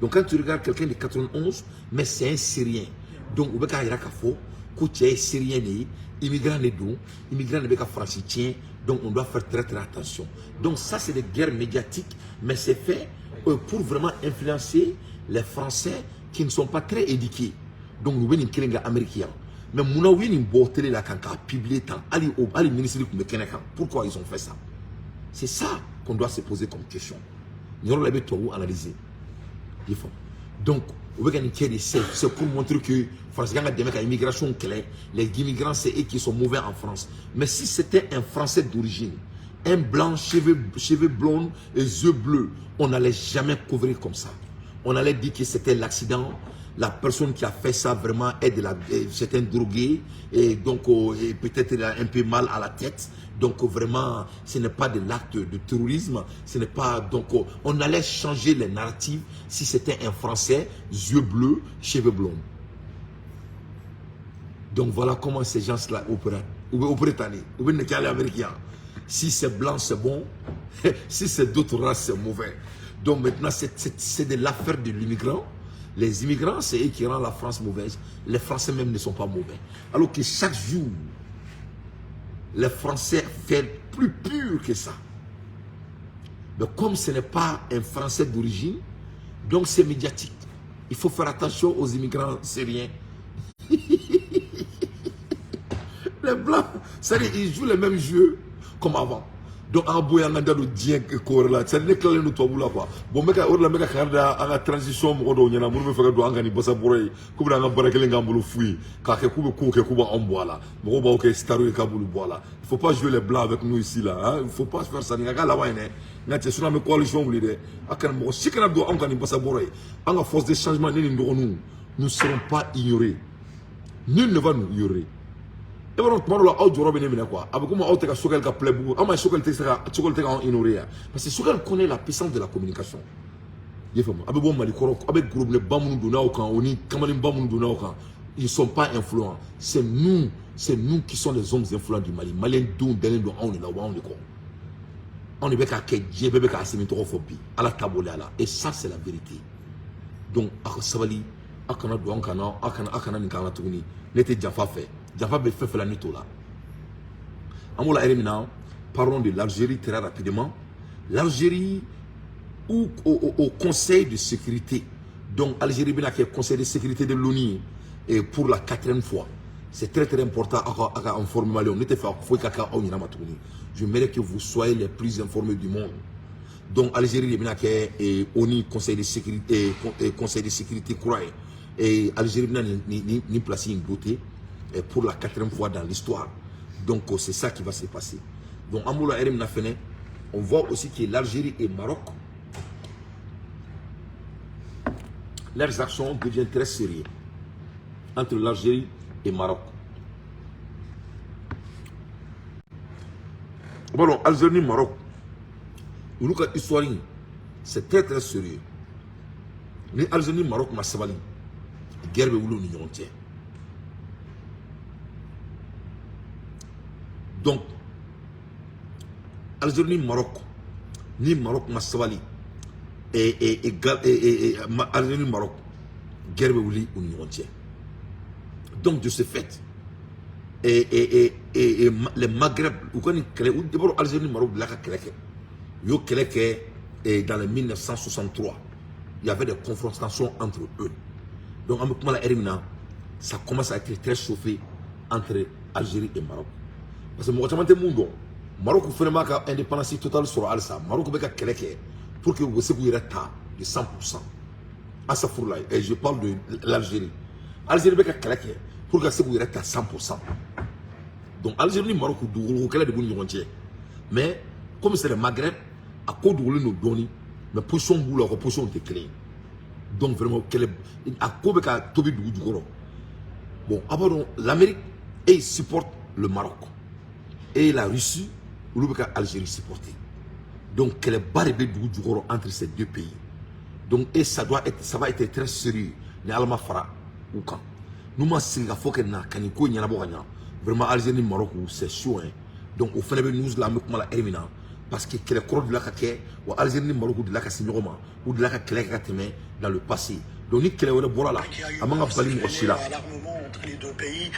Donc quand tu regardes quelqu'un de 91, mais c'est un Syrien. Donc u bɛ k'a yira k'a fɔ ko cɛ ye Syrien de ye, immigrant de don, immigrant de bɛ ka Faransi tiɲɛ, donc on doit faire très très attention. Donc ça, c'est des guerres médiatiques, mais c'est fait pour vraiment influencer les Français qui ne sont pas très éduqués. Donc u bɛ nin kelen kɛ Amérique yan. Mais munna u ye nin bɔ télé la kan k'a publier tan, hali o hali ministre tun bɛ kɛnɛ kan? Pourquoi ils ont fait ça? C'est ça qu'on doit se poser comme question. Nin yɔrɔ la, i bɛ tubabu analyser. I faamu? Donc u bɛ ka nin kɛ de, c'est pour montrer que France kan ka dɛmɛ ka immigration kɛlɛ. Les immigrants, c'est eux qui sont mauvais en France. Mais si c'était un Français d'origine, un blanc, cheveux blonds et yeux bleus, on n'allait jamais couvrir comme ça. On allait dire que c'était l'accident. La personne qui a fait ça vraiment est de la, c'est un drogué et donc et peut-être il a un peu mal à la tête. Donc vraiment, ce n'est pas de l'acte de terrorisme, ce n'est pas, donc on allait changer les narratives si c'était un Français, yeux bleus, cheveux blonds. Donc voilà comment ces gens-là opèrent. Ou opèrent, ou bien américain. Si c'est blanc, c'est bon. Si c'est d'autres races, c'est mauvais. Donc maintenant, c'est de l'affaire de l'immigrant. Les immigrants, c'est eux qui rendent la France mauvaise. Les Français même ne sont pas mauvais. Alors que chaque jour, les Français font plus pur que ça. Mais comme ce n'est pas un Français d'origine, donc c'est médiatique. Il faut faire attention aux immigrants syriens. Les Blancs, c'est-à-dire ils jouent les mêmes jeux comme avant. Donc an bonya an ka da don diɲɛ ko wɛrɛ la, c'est à dire ne tilalen don tubabu la quoi. Bon, n bɛ ka o de la n bɛ ka kangari da an ka transition mɔgɔ dɔw ɲɛna, minnu bɛ fɛ ka don an kan ni basabɔrɔ ye, k'u bɛna an ka baara kelen k'an bolo fu ye, k'a kɛ k'u bɛ kow kɛ k'u b'anw bɔ a la, mɔgɔw b'aw kɛ star ye k'a b'olu bɔ a la. Il faut pas jouer les blancs avec nous ici là, hein. Il faut pas faire ça. Nin ka k'a laban ye dɛ. N ka cɛ, sinon an bɛ coalition wuli dɛ. A kana mɔgɔ si kana don anw kan ni basabɔrɔ ye. An ka force de changement, ne ni n dɔgɔninw, nous serons pas ignorés. Nul ne va nous ignorer. E b'a dɔn, tuma dɔ la aw jɔyɔrɔ bɛ ne minɛ quoi. A bɛ komi aw tɛ ka Choguel ka plaie. An ma Choguel tɛ se ka, Choguel tɛ k'anw ignorer yan, parce que Choguel connaît la puissance de la communication. I ye faamu? A bɛ bɔ Mali kɔrɔ, a bɛ gorobinɛba minnu donna aw kan, o ni kamalenba minnu donna aw kan, ils sont pas influents. C'est nous, c'est nous qui sommes les hommes influents du Mali. Maliyɛn denw dalen don anw de la, u b'anw de kɔ. Anw de bɛ k'a kɛ diɲɛ bɛɛ bɛ k'a Assimi tɔgɔ fɔ bi, Ala ta bɔlen a la. Et ça, c'est la vérité. Donc aw ka sabali, aw kana don an kan na, aw kana nin k'an na tuguni. Ne tɛ janfa fɛ, janfa bɛ fɛn fɛn la, ne t'o la. An b'o la yɛrɛ min na, parlons de l'Algérie très rapidement. L'Algérie ou au Conseil de sécurité. Donc Algérie bɛna kɛ Conseil de sécurité de l'ONU et pour la quatrième fois. C'est très très important a ka informer Maliens. Ne tɛ fɛ foyi ka kɛ aw ɲɛna ma tuguni. Je mérite que vous soyez les plus informés du monde. Donc Algérie de bɛna kɛ ONU Conseil de sécurité kura ye. Et Algérie bɛna nin place in doter pour la quatrième fois dans l'histoire. Donc c'est ça qui va se passer. Donc an b'o la yɛrɛ min na fɛnɛ, on voit aussi que l'Algérie et Maroc, leurs actions deviennent très sérieuses entre l'Algérie et Maroc. Bon, Algérie Maroc, olu ka histoire in, c'est très très sérieux. Ni Algérie Maroc ma sabali, guerre bɛ wuli u ni ɲɔgɔn cɛ. Donc Algérie ni Maroc, ni Maroc ma sabali, et Algérie ni Maroc, guerre bɛ wuli u ni ɲɔgɔn cɛ. Donc de ce fait, et les Maghreb u ka nin kɛlɛ u d'abord, Algérie ni Maroc delila ka kɛlɛ kɛ. U y'o kɛlɛ kɛ et dans les 1963, il y avait des confrontations entre eux. Donc an bɛ kuma la heure min na, ça commence à être très chauffé entre Algérie et Maroc, parce que mɔgɔ caman tɛ mun dɔn, Maroc fana b'a ka indépendance totale sɔrɔ halisa. Maroc bɛ ka kɛlɛ kɛ pour que u bɛ se k'u yɛrɛ ta de 100%. Asafurula, et je parle de l'Algérie. Algérie bɛ ka kɛlɛ kɛ pour ka se k'u yɛrɛ ta 100%. Donc Algérie ni Maroc, dugukolo kɛlɛ de b'u ni ɲɔgɔn cɛ, mais comme c'est le Maghreb, a ko dogolen don dɔɔni, mais position b'u la, u ka position tɛ kelen ye. Donc vraiment, kɛlɛ a ko bɛ ka tobi dugu jukɔrɔ. Bon, a b'a dɔn, l'Amérique et ils supportent le Maroc et la Russie, olu bɛ ka Algérie supporter. Donc kɛlɛba de bɛ dugu jukɔrɔ entre ces deux pays. Donc et ça va être très sérieux ni Ala ma fara u kan, n'u ma sigi ka fɔ kɛ na ka nin ko ɲɛnabɔ ka ɲa. Vraiment, Algérie ni Maroc, c'est chaud, hein. Donc o fana bɛ news la, an bɛ kuma la heure min na, parce que kɛlɛ kɔrɔ delila ka kɛ wa. Algérie ni Maroc delila ka se ɲɔgɔn ma, u delila ka kɛlɛ kɛ ka tɛmɛ dans le passé. Donc ni kɛlɛ wɛrɛ bɔra la, a man ka bali mɔgɔ si la. À l'armement entre les deux pays,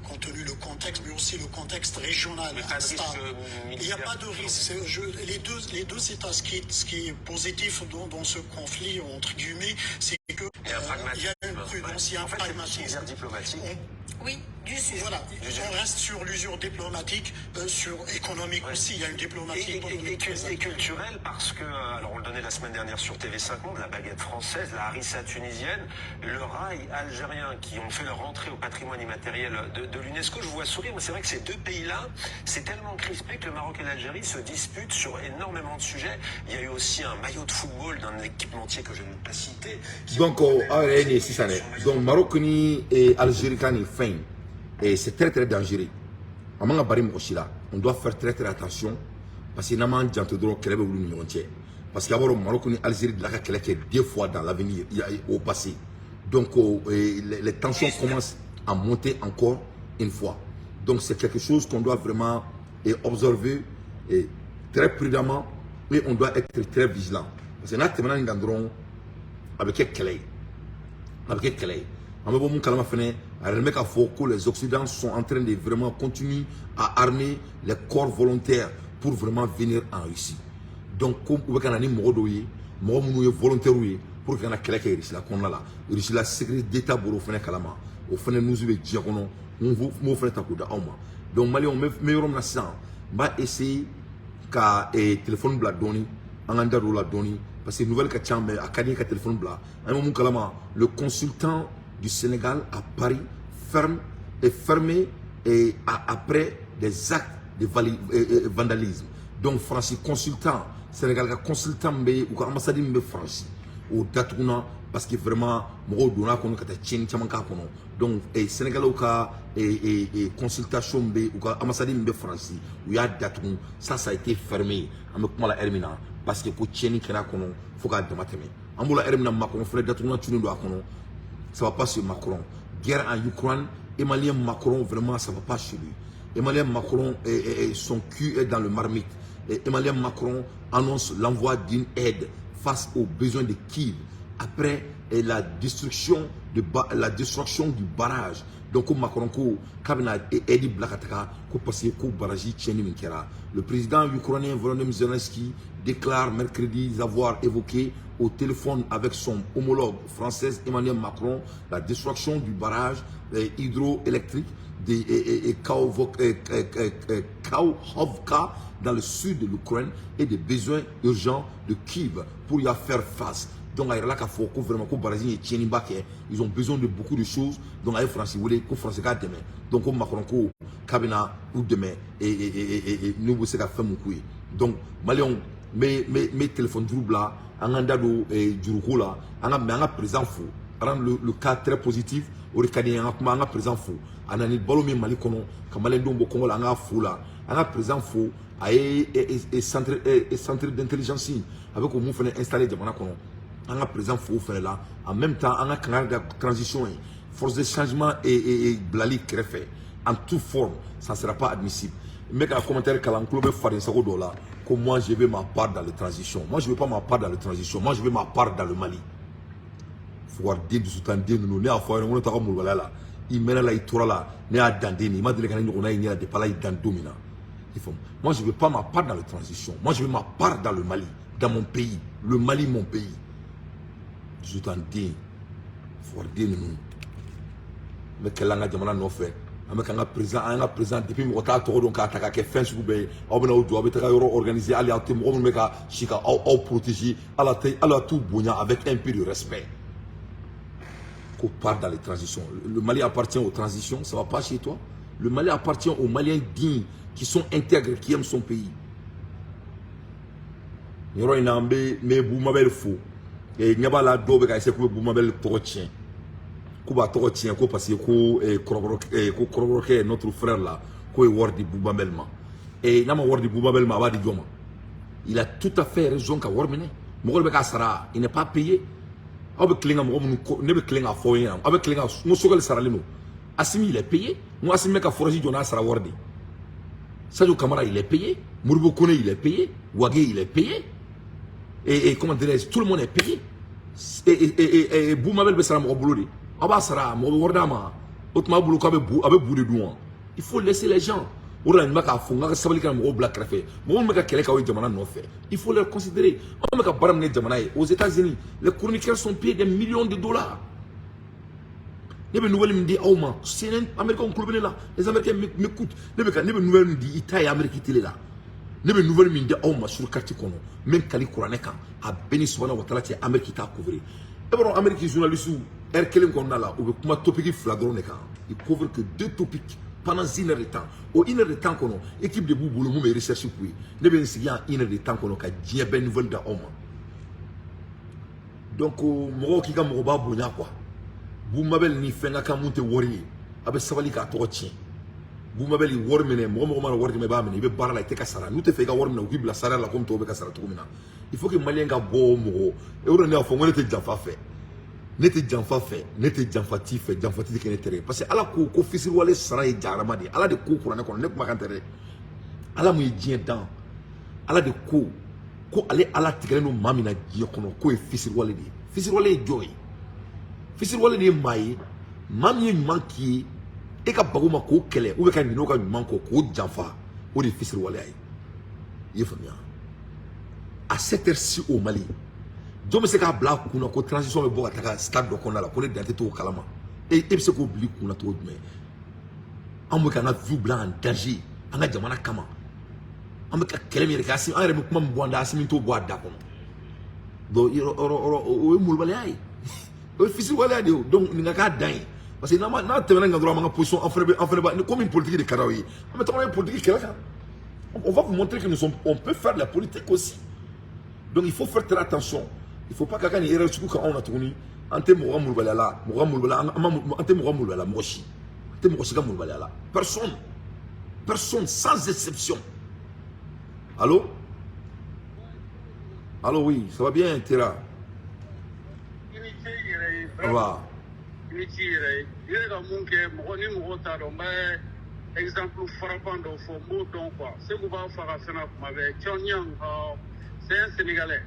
compte tenu le contexte, mais aussi le contexte régional Mais pas de risque instable. Il n'y a militaire. pas de risque. Les deux États, ce qui est positif dans ce conflit, entre guillemets, c'est que Il y a un il y a une pragmatisme. prudence, il y a un En fait, c'est une pragmatisme. Guerre diplomatique. Oui, d'usure. Voilà, on reste sur l'usure diplomatique, sur économique aussi. Il y a une diplomatie économique très Et culturel parce que, alors on le donnait la semaine dernière sur TV5 Monde, la baguette française, la harissa tunisienne, le raï algérien qui ont fait leur entrée au patrimoine immatériel de l'UNESCO. Je vous vois sourire, mais c'est vrai que ces deux pays-là, c'est tellement crispé que le Maroc et l'Algérie se disputent sur énormément de sujets. Il y a eu aussi un maillot de football d'un équipementier que je ne vais pas citer. Donc aw yɛrɛ ye nin ye sisan dɛ. Donc Maroc ni Algérie ka nin fɛn in, c'est très très dangereux, a man ka bari mɔgɔ si la. On doit faire très très attention, parce que n'an m'an janto dɔrɔn, kɛlɛ bɛ wuli ni ɲɔgɔn cɛ, parce que a b'a dɔn, Maroc ni Algérie delila ka kɛlɛ kɛ deux fois dans l'avenir au passé. Donc les tensions commencent à monter encore une fois. Donc c'est quelque chose qu'on doit vraiment observer et très prudemment, et on doit être très vigilant, parce que n'a tɛmɛna nin kan dɔrɔn, a bɛ kɛ kɛlɛ ye, a bɛ kɛ kɛlɛ ye. An bɛ bɔ mun kalama fɛnɛ, a yɛrɛ bɛ k'a fɔ ko les Occidents sont en train de vraiment continuer à armer les corps volontaires pour vraiment venir en Russie. Donc ko u bɛ ka na ni mɔgɔ dɔw ye, mɔgɔ minnu ye volontaires ye, pour que ka na kɛlɛ kɛ Russie la kɔnɔna la. Russie la sécurité d'État bɔra o fɛnɛ kalama, o fɛnɛ news bɛ diɲɛ kɔnɔ, n b'o fɛnɛ ta k'o di aw ma. Donc Maliyɛnw, n bɛ yɔrɔ min na sisan, n b'a essayer ka téléphone bila dɔɔni, an k'an da don o la dɔɔni, parce que nouvelle ka ca, mais a ka di n ye ka téléphone bila. An ye mun kalama, le consulat du Sénégal à Paris ferme est fermé et après des actes de vandalisme. Donc Faransi consulat, Sénégal ka consulat min bɛ u ka ambassade min bɛ Faransi, o datuguna, parce que vraiment mɔgɔw donna a kɔnɔ ka taa tiɲɛni caman k'a kɔnɔ. Donc Sénégalais ka consultation bɛ u ka ambassade min bɛ Faransi, u y'a datugu. Ça a été fermé, an bɛ kuma la heure min na, parce que ko tiɲɛni kɛra a kɔnɔ fo k'a dama tɛmɛ. An b'o la heure min na, Macron fɛnɛ datuguna tunnen don a kɔnɔ. Ça va pas chez Macron. Guerre en Ukraine, Emmanuel Macron, vraiment, ça va pas chez lui. Emmanuel Macron, son cul est dans le marmite. Et Emmanuel Macron annonce l'envoi d'une aide face aux besoins de Kiev après la destruction du barrage. Donc ko Macron ko k'a bɛna aide bila ka taga ko parce que ko barrage tiɲɛni min kɛra. Le président ukrainien Volodymyr Zelensky déclare mercredi avoir évoqué au téléphone avec son homologue français Emmanuel Macron la destruction du barrage hydroélectrique de Kakhovka dans le sud de l'Ukraine et des besoins urgents de Kiev pour y faire face. Donc a yɛrɛ k'a fɔ ko vraiment ko barrage ye tiɲɛniba kɛ, ils ont besoin de beaucoup de choses. Donc a ye Faransi wele ko Faransi k'a dɛmɛ. Donc ko Macron ko k'a bɛna u dɛmɛ n'u bɛ se ka fɛn mun k'u ye. Donc Maliyɛnw, n bɛ téléphone juru bila, an k'an da don juruko la, an ka, mais an ka président fo, rendre le cas très positif. O de ka di n ye, an ka kuma, an ka président fo, a nana ni balo min Mali kɔnɔ ka Maliyɛndenw bɔ kɔngɔ la, an k'a fo la. An ka président fo, a ye centre d'intelligence a bɛ k'o mun fana installer jamana kɔnɔ, an ka président fo o fana la. En même temps, an ka kangari da transition ye, force de changement et bilali kɛrɛfɛ en toute forme, ça ne sera pas admissible. N bɛ ka commentaire kalan, n tulo bɛ faden sago dɔw la ko moi je veux ma part dans la transition. Moi je veux pas ma part dans la transition, moi je veux ma part dans le Mali. Fugariden dusutanden ninnu, ne y'a fɔ aw ɲɛna ko ne taga molobaliya la. I mɛnna la, i tora la, ne y'a dan den de, i ma deli ka ne ɲɔgɔnna ye ɲɛ la depuis Ala y'i dan don min na. I faamu? Moi, je veux pas ma part dans la transition. Moi, je veux ma part dans le Mali, dans mon pays, le Mali, mon pays. Dusutanden, fugariden ninnu n bɛ kɛlɛ an ka jamana nɔfɛ, an bɛ k'an ka président, an ka président, depuis mɔgɔ t'a tɔgɔ dɔn, k'a ta k'a kɛ fɛn sugu bɛɛ ye. Aw bɛna aw jɔ, aw bɛ taga yɔrɔ organiser, hali aw tɛ mɔgɔ minnu bɛ ka si ka aw protéger, ala tɛ ala t'u bonya avec un peu de respect. Ko part dans les transitions. Le Mali appartient aux transitions? Ça va pas chez toi. Le Mali appartient aux Maliens dignes, qui sont intègres, qui aiment son pays. Nin yɔrɔ in na, n bɛ n bɛ Bumabel fo. Ɲɛ b'a la, dɔw bɛ ka essayer k'u bɛ Bumabel tɔgɔ tiɲɛ, k'u b'a tɔgɔ tiɲɛ, ko parce que ko kɔrɔbɔrɔ, ko kɔrɔbɔrɔkɛ, notre frère là, k'o ye wari di Bumabel ma. N'a ma wari di Bumabel ma, a b'a di jɔn ma? Il a tout à fait raison ka wari minɛ. Mɔgɔ de bɛ k'a sara, il n'est pas payé. Aw bɛ tilen ka mɔgɔ minnu, ne bɛ tilen k'a fɔ aw ɲɛna, aw bɛ tilen ka n ko Choguel saralen don. Assimi, il est payé. N ko Assimi bɛ ka forage jɔ n'a sara wari de. Sadio Kamara, il est payé. Modibo Kone, il est payé. Wagué, il est payé. Et comment dirais-je, tout le monde est payé. Et Boumabel bɛ sara mɔgɔ bolo de. Aw b'a sara, mɔgɔ bɛ wari d'a ma. O tuma aw bolo k'a bɛ bu, a bɛ bu de dun wa? Il faut laisser les gens. O de la, nin bɛ k'a fɔ n ka sabali, ka mɔgɔw bila kɛrɛfɛ. Mɔgɔ min bɛ ka kɛlɛ kɛ aw ye jamana nɔfɛ, il faut les considérer. Anw bɛ ka baara min kɛ jamana ye, aux États-Unis, les chroniqueurs sont payés des millions de dollars. Ne bɛ nouvelle min di aw ma, CNN, Américains tulo bɛ ne la, les Américains m'écoutent. Ne bɛ nouvelle min di, i ta ye Amérique télé la. Ne bɛ nouvelle min di aw ma sur carte kɔnɔ, n bɛ n kali kuranɛ kan, a bɛɛ ni subahana wa taala cɛ, Amérique t'a couvrir. E b'a dɔn, Amérique journaliste, heure kelen kɔnɔna la, u bɛ kuma topic fila dɔrɔn de kan. Ils couvrent que deux topics pendant une heure de temps. O une heure de temps kɔnɔ, équipe de b'u bolo mun bɛ recherche k'u ye. Ne bɛ n sigi yan une heure de temps kɔnɔ ka diɲɛ bɛɛ nouvelle di aw ma. Donc mɔgɔw k'i ka mɔgɔba bonya quoi. Bumabel ni fɛn ka kan mun tɛ wari ye, a bɛ sabali k'a tɔgɔ tiɲɛ. Bumabel wari minɛ, mɔgɔ mɔgɔ mana wari d'i ma, i b'a minɛ, i bɛ baara la, i tɛ ka sara. N'u tɛ fɛ i ka wari minɛ, u k'i bila sariya la komi tɔw bɛ ka sara cogo min na. Il faut que Malien ka bɔ mɔgɔ o de, ne y'a fɔ n ko ne tɛ janfa fɛ, ne tɛ janfa fɛ, ne tɛ janfati fɛ, janfati tɛ kɛ ne teri ye, parce que Ala ko ko fisiriwale sara ye jaharama de ye. Ala de ko kuranɛ kɔnɔ, ne kumakan tɛ dɛ. Ala mun ye diɲɛ dan, Ala de ko ko ale Ala tigɛlen don maa min na diɲɛ kɔnɔ, k'o ye fisiriwale de ye. Fisiriwale ye jɔn ye? Fisiriwale de ye maa ye, maa min ye ɲuman k'i ye, e ka bago ma k'o kɛlɛ ou bien ka ɲinɛ o ka ɲuman kɔ k'o janfa, o de ye fisiriwaleya ye. I ye faamuya? À cette heure-ci au Mali, jɔn bɛ se k'a bila a kunna ko transition bɛ bɔ ka taga stade dɔ kɔnɔna la ko ne dan tɛ t'o kalama? E bɛ se k'o bila i kunna cogo jumɛn? Anw bɛ k'an ka vie bila en danger an ka jamana kama. An bɛ ka kɛlɛ min yɛrɛ kɛ, Assimi, an yɛrɛ bɛ kuma min bɔ an da, Assimi t'o bɔ a da kɔnɔ. Donc yɔrɔ yɔrɔ, o ye molobaliya ye, o ye fisiriwaleya de ye. Donc nin ka k'a dan ye, parce que n'a n'a tɛmɛna nin kan dɔrɔn, an b'an ka position, an fana bɛ, an fana b'a komi politique de ka d'aw ye, an bɛ taga n'a ye politique kɛlɛ kan. On va vous montrer que nous sommes, on peut faire de la politique aussi. Donc il faut faire très attention. Il faut pas k'a ka nin erreur sugu kan anw na tuguni. An tɛ mɔgɔ ka molobaliya la, mɔgɔ ka molobaliya, an tɛ mɔgɔ ka molobaliya la, mɔgɔ si an tɛ mɔgɔ si ka molobaliya la. Personne, personne, sans exception. Allô, allô, oui, ça va bien, Tera? I ni ce i yɛrɛ ye. Ça va. I ni ce i yɛrɛ ye. I yɛrɛ ka mun kɛ, mɔgɔ ni mɔgɔ t'a dɔn, n bɛ exemple frappant dɔ fɔ, n b'o dɔn quoi. Segu b'a fɔ a ka fɛn na kuma bɛɛ, Thione Niang, c'est un Sénégalais.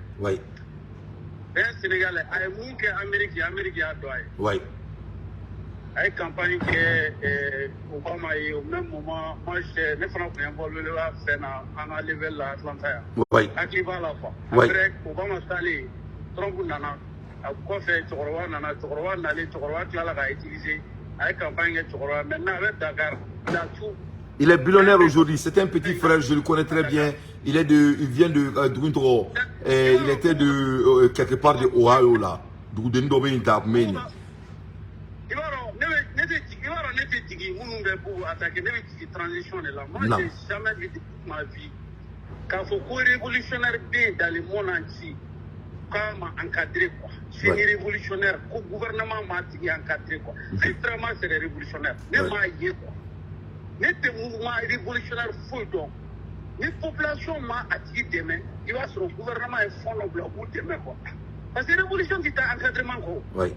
C'est un Sénégalais. A ye mun kɛ Amérique, Amérique y'a dɔn a ye. A ye campagne kɛ Obama ye. Au même moment, moi j'étais, ne fana tun involvé la fɛn na an ka level la Atlanta yan. Hakili b'a la quoi. Après Obama taalen, Trump nana a kɔfɛ, cɛkɔrɔba nana, cɛkɔrɔba nalen, cɛkɔrɔba tilala k'a utiliser, a ye campagne kɛ cɛkɔrɔba. Maintenant a bɛ Dakar, il a tout. Il est billionnaire aujourd'hui. C'est un petit frère, je le connais très bien. Il est de, il vient de Duguntoro. Il était de quelque part de Ohio là. Duguden dɔ bɛ yen ta kun bɛ yen. I b'a dɔn, ne bɛ ne tɛ jigin, i b'a dɔn, ne tɛ jigin minnu bɛ k'u attaquer, ne bɛ jigin transition de la. Moi, Non. j'ai jamais vu de toute ma vie k'a fɔ ko révolutionnaire bɛ yen dans le monde entier k'a ma encadré quoi. C'est révolutionnaire ko gouvernement m'a tigi encadré quoi. Si vraiment c'est des révolutionnaires, ne m'a ye quoi. Ne tɛ mouvement révolutionnaire foyi dɔn ni population ma a tigi dɛmɛ. I b'a sɔrɔ gouvernement ye fond dɔ bila u k'u dɛmɛ quoi. Parce que révolution tɛ taa encadrement kɔ.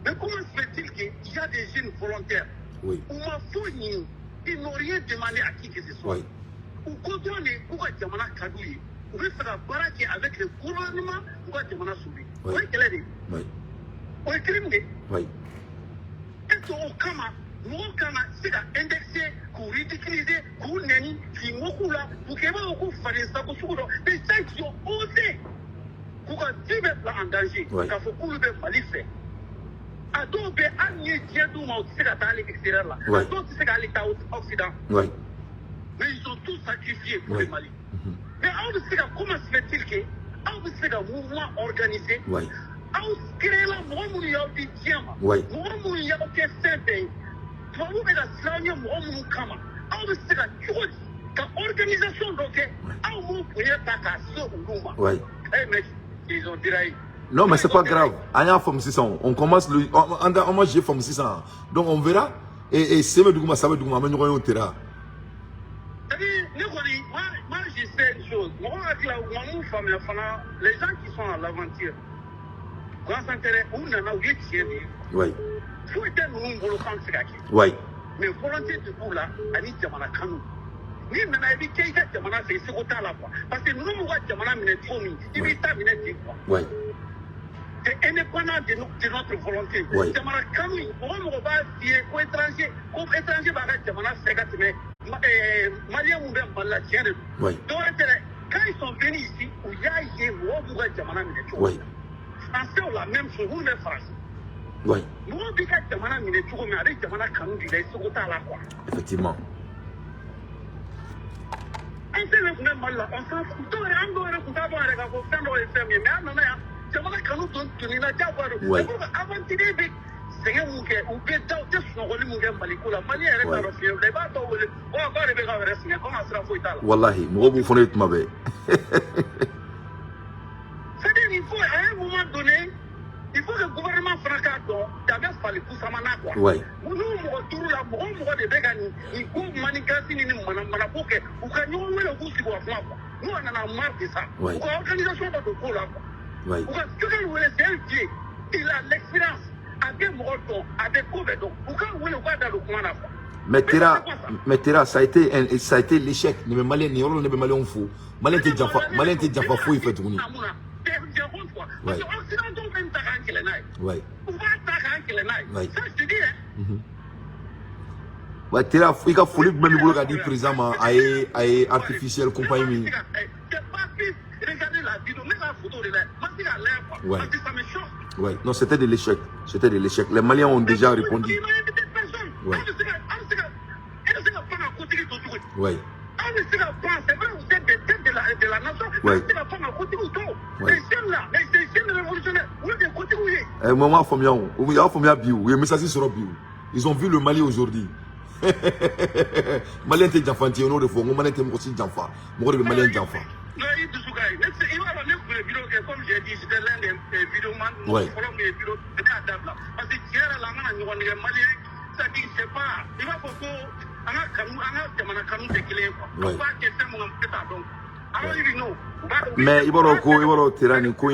Mais comment se fait-il qu'il y a des jeunes volontaires u ma foyi ɲini, ils n'ont rien demandé à qui que ce soit, u ko dɔrɔn de k'u ka jamana ka d'u ye, u bɛ fɛ ka baara kɛ avec le gouvernement k'u ka jamana sauver? O ye kɛlɛ de ye. O ye crime de ye. Est-ce que o kama mɔgɔw kan ka se ka indexer, k'u ridiculiser, k'u nɛni, k'i moku la, k'u kɛ i b'a fɔ ko faden sago sugu dɔ, des gens qui ont osé k'u ka vie bɛɛ bila en danger k'a fɔ k'olu bɛ Mali fɛ? A dɔw bɛ, hali n'i ye diɲɛ d'u ma, u tɛ se ka taa hali extérieur la. A dɔw tɛ se ka hali taa Occident. Mais ils ont tout sacrifié pour le Mali. Mais aw bɛ se ka, comment se fait-il que aw bɛ se ka mouvement organisé, aw créé la, mɔgɔ minnu y'aw di diɲɛ ma, mɔgɔ minnu y'aw kɛ fɛn bɛɛ ye, tubabu bɛ ka siran ɲɛ mɔgɔ minnu kama, aw bɛ se ka cogo di ka organisation dɔ kɛ, aw m'o bonya ta k'a se olu ma? Eh mais ils ont déraillé. Non, mais c'est pas grave. An y'a faamu sisan. On commence le an ma j'ai faamu sisan. Donc on verra. Et sɛbɛ duguma, sabɛ duguma, an bɛ ɲɔgɔn ye o tera. C'est-à-dire, ne kɔni, moi, je sais une chose. Mɔgɔ hakili la, u ma mun faamuya fana, les gens qui sont à l'aventure, gansan tɛ dɛ, u nana, u ye tiɲɛ de ye. Foyi tɛ ninnu bolo k'an tɛ se ka kɛ. Mais volonté de b'u la ani jamana kanu. N'i nana, i bɛ kɛ i ka jamana fɛ, i seko t'a la quoi. Parce que ninnu b'u ka jamana minɛ cogo min, i b'i ta minɛ ten quoi. C'est indépendant de notre volonté. Jamana kanu in, mɔgɔ mɔgɔ b'a f'i ye ko étranger, ko étranger b'a ka jamana fɛ ka tɛmɛ Malien mun bɛ Mali la, tiɲɛ de don. Dɔwɛrɛ tɛ dɛ, quand ils sont venus ici, u y'a ye mɔgɔw b'u ka jamana minɛ cogo min na. Français la même chose, minnu bɛ Faransi. Mɔgɔw b'i ka jamana minɛ cogo min, a bɛ jamana kanu d'i la, i seko t'a la quoi. An fɛn fɛn tun bɛ Mali la, on s'en fout. Dɔw yɛrɛ, an dɔw yɛrɛ tun t'a dɔn yɛrɛ k'a fɔ fɛn dɔw ye fɛn min ye, mais an nana yan, jamana kanu don donn'i la diyagoya don. C'est pour que aventurier bɛ sɛgɛn mun kɛ, u bɛ da, u tɛ sunɔgɔli mun kɛ Maliko la, Malien yɛrɛ t'a dɔn fiyewu. I b'a dɔw wele ko k'ale bɛ k'aw yɛrɛ sɛgɛn, komi a sira foyi t'a la. Wallahi, mɔgɔw b'u fana ye tuma bɛɛ. C'est-à-dire, il faut, à un moment donné, il faut que le gouvernement fana k'a dɔn danbe fali kusamana quoi. N'u mɔgɔ duuru la, mɔgɔ o mɔgɔ de bɛ ka nin ko manigance ni nin manamanako kɛ, u ka ɲɔgɔn wele, u k'u sigi u ka kuma quoi. Nous, on en a marre de ça. U ka organisation dɔ don ko la quoi. U ka Choguel wele, c'est un vieux. Il a l'expérience. A bɛ mɔgɔ dɔn, a bɛ ko bɛɛ dɔn. U ka wele, u k'a da don kuma na quoi. Mais Tera, C'est quoi ça? Mais Tera, ça a été l'échec. Ne bɛ Malien, nin yɔrɔ la ne bɛ Malien fo. Malien tɛ janfa, Malien tɛ janfa foyi fɛ tuguni. J'ai honte quoi. Parce que Occidentaux bɛ nin ta k'an kɛlɛ n'a ye. U b'a ta k'an kɛlɛ n'a ye. Ça, je te dis hein. Ouais, Tera, i ka foli jumɛn b'i bolo k'a di président ma, a ye artificiel compagnie min. J'ai pas pu regarder la vidéo, même la photo de là. Moi, c'est la l'air quoi. Parce que ça me choque. Ouais. Non, c'était de l'échec. C'était de l'échec. Les Maliens ont déjà répondu. Il m'a invité personne. An bɛ se ka, an bɛ se ka, e bɛ se ka pan ka kotigi to cogo di? An bɛ se ka pan, c'est vrai, vous êtes des têtes de la nation. An bɛ se ka pan ka kotigiw to. Les jeunes là, les jeunes révolutionnaires, olu de ye kotigiw ye. Eh, moi, m'a faamuya o. U y'a faamuya bi o. U ye message sɔrɔ bi o. Ils ont vu le Mali aujourd'hui. Malien tɛ janfanti ye, n'o de fɔ n ko Malien tɛ mɔgɔ si janfa. Mɔgɔ de bɛ Malien janfa. Non, i dusu ka ɲi. Ne tɛ se, i b'a dɔn, ne tun ye vidéo kɛ, comme j'ai dit, j'étais l'un des vidéomans. Fɔlɔ min ye vidéo, ne y'a dabila. Parce que tiɲɛ yɛrɛ la, an kana ɲɔgɔn nɛgɛ, Malien, c'est-à-dire, c'est pas, i b'a fɔ ko an ka kanu, an ka jamana kanu tɛ kelen ye quoi. An b'a kɛ fɛn mun kan, ne t'a dɔn. Alors, i bɛ n'o. Mais i b'a dɔn ko, i b'a dɔn Tera, nin ko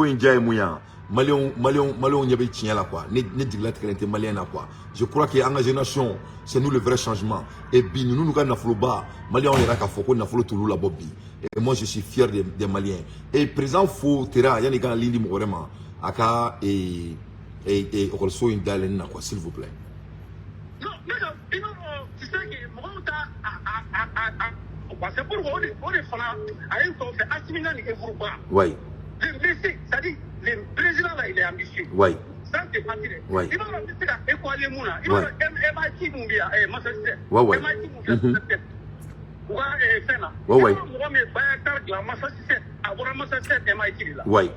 in diya ye mun ye wa? Maliyɛnw, Maliyɛnw, Maliyɛnw ɲɛ bɛ tiɲɛ la quoi. Ne jigilatigɛlen tɛ Malien na quoi. Je crois que an ka génération, c'est nous le vrai changement. Et bi ninnu n'u ka nafoloba, Maliyɛnw yɛrɛ k'a fɔ ko nafolo t'olu labɔ bi. Et moi, je suis fier des Maliens. Et président fo Tera, yanni i ka ligne di mɔgɔ wɛrɛ ma, a ka ekɔliso in dayɛlɛnni na quoi, s'il vous plaît. Non, ne ka, i b'a dɔn, tu sais que mɔgɔw t'a a quoi. C'est pourquoi o de fana a ye n tɔ fɛ Assimi ka nin œuvre ba. Le monsieur, c'est-à-dire le président là, il est ambitieux. Ça, c'est parti dɛ. I b'a dɔn, n bɛ se ka écoler mun na. I b'a dɔn MIT mun bɛ yan, Massachusetts. MIT mun filɛ Massachusetts. U ka fɛn na. I b'a dɔn mɔgɔ min ye Bayaktar dilan Massachusetts, a bɔra Massachusetts MIT de la. Bon,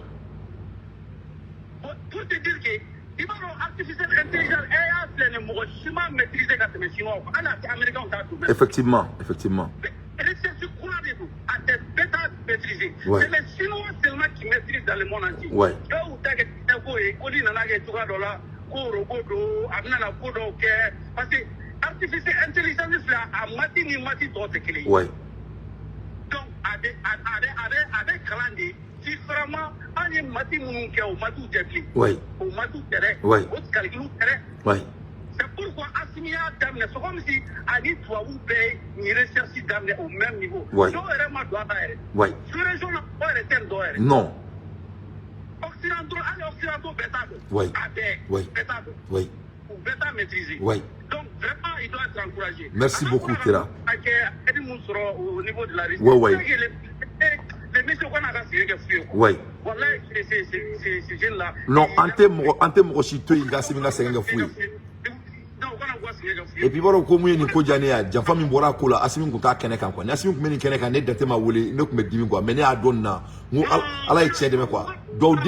pour te dire que i b'a dɔn artificiel intelligence AI filɛ nin ye, mɔgɔ si ma maîtriser ka tɛmɛ chinois kan. Hali a tɛ américain t'a dɔn. Effectivement, effectivement. Recherche kura de don, a tɛ bɛɛ t'a maîtriser. C'est les Chinois seulement qui maîtrisent dans le monde entier. Dɔw y'u ta kɛ ko ye, ko n'i nana kɛ cogoya dɔ la, ko robot don, a bɛna na ko dɔw kɛ, parce que artificiel intelligence filɛ, a maths ni maths tɔw tɛ kelen ye. Donc a bɛ kalan de différemment. An ye maths minnu kɛ, o maths tɛ bilen. O maths tɛ dɛ. O calcul tɛ dɛ. C'est pourquoi Assimi y'a daminɛ, c'est comme si ani tubabu bɛɛ ye nin recherche daminɛ au même niveau. Dɔw yɛrɛ ma don a la yɛrɛ. Sous région na, mɔgɔ yɛrɛ tɛ nin dɔn yɛrɛ. Non. Occidentaux, hali occidentaux bɛɛ t'a dɔn. A bɛɛ. Bɛɛ t'a dɔn. U bɛɛ t'a maîtriser. Donc vraiment, il doit être encouragé. Merci beaucoup, Tera. Au niveau de la Russie. Les messieurs qu'on a signé kɛ fu ye quoi. Wallahi, ces jeunes là. Non, an tɛ mɔgɔ, an tɛ mɔgɔ si to yen ka Assimi ka sɛgɛn kɛ fu ye. Non, o kana u ka sɛgɛn kɛ fu ye. Et puis i b'a dɔn ko mun ye nin ko diya ne ye, janfa min bɔra a ko la, Assimi kun t'a kɛnɛ kan quoi. Ni Assimi kun bɛ nin kɛnɛ kan, ne Dante ma wele, ne kun bɛ dimi quoi. Mais ne y'a dɔn nin na, n ko Ala ye cɛ dɛmɛ quoi. Dɔw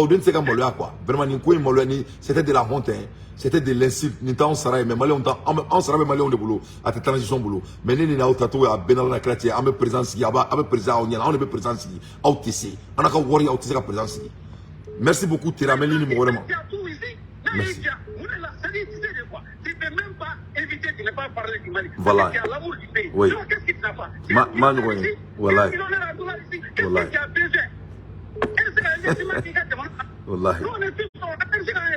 den tɛ se ka maloya quoi. Vraiment, nin ko in maloya ni, c'était de la honte hein. C'était de l'insulte. Nin t'anw sara ye, mais maliyɛnw ta, anw sara bɛ maliyɛnw de bolo, a tɛ transition bolo. Mais ne ni n'aw tacogo ye, a bɛɛ n'Ala na kira cɛ, an bɛ président sigi, a bɛ président aw ɲɛna, anw de bɛ président sigi, aw tɛ se. An n'a ka wari, aw tɛ se ka président sigi. Merci beaucoup, Tera, an bɛ ni mɔgɔ wɛrɛ ma. Il y a tout ici. Non, Merci. il y a, c'est-à-dire, tu sais de quoi? Tu peux même pas éviter de ne pas parler du Mali. Voilà. Tu as l'amour du pays. Oui. Donc, qu'est-ce que tu n'as pas? Tu Ma es ma millionnaire ɲɔgɔn ye. ici, tu es Wallahi. millionnaire à dollars ici. Qu'est-ce Wallahi. que tu as besoin? Est-ce que investissement qui gagne? Wallahi. Nous, on est tous, on a un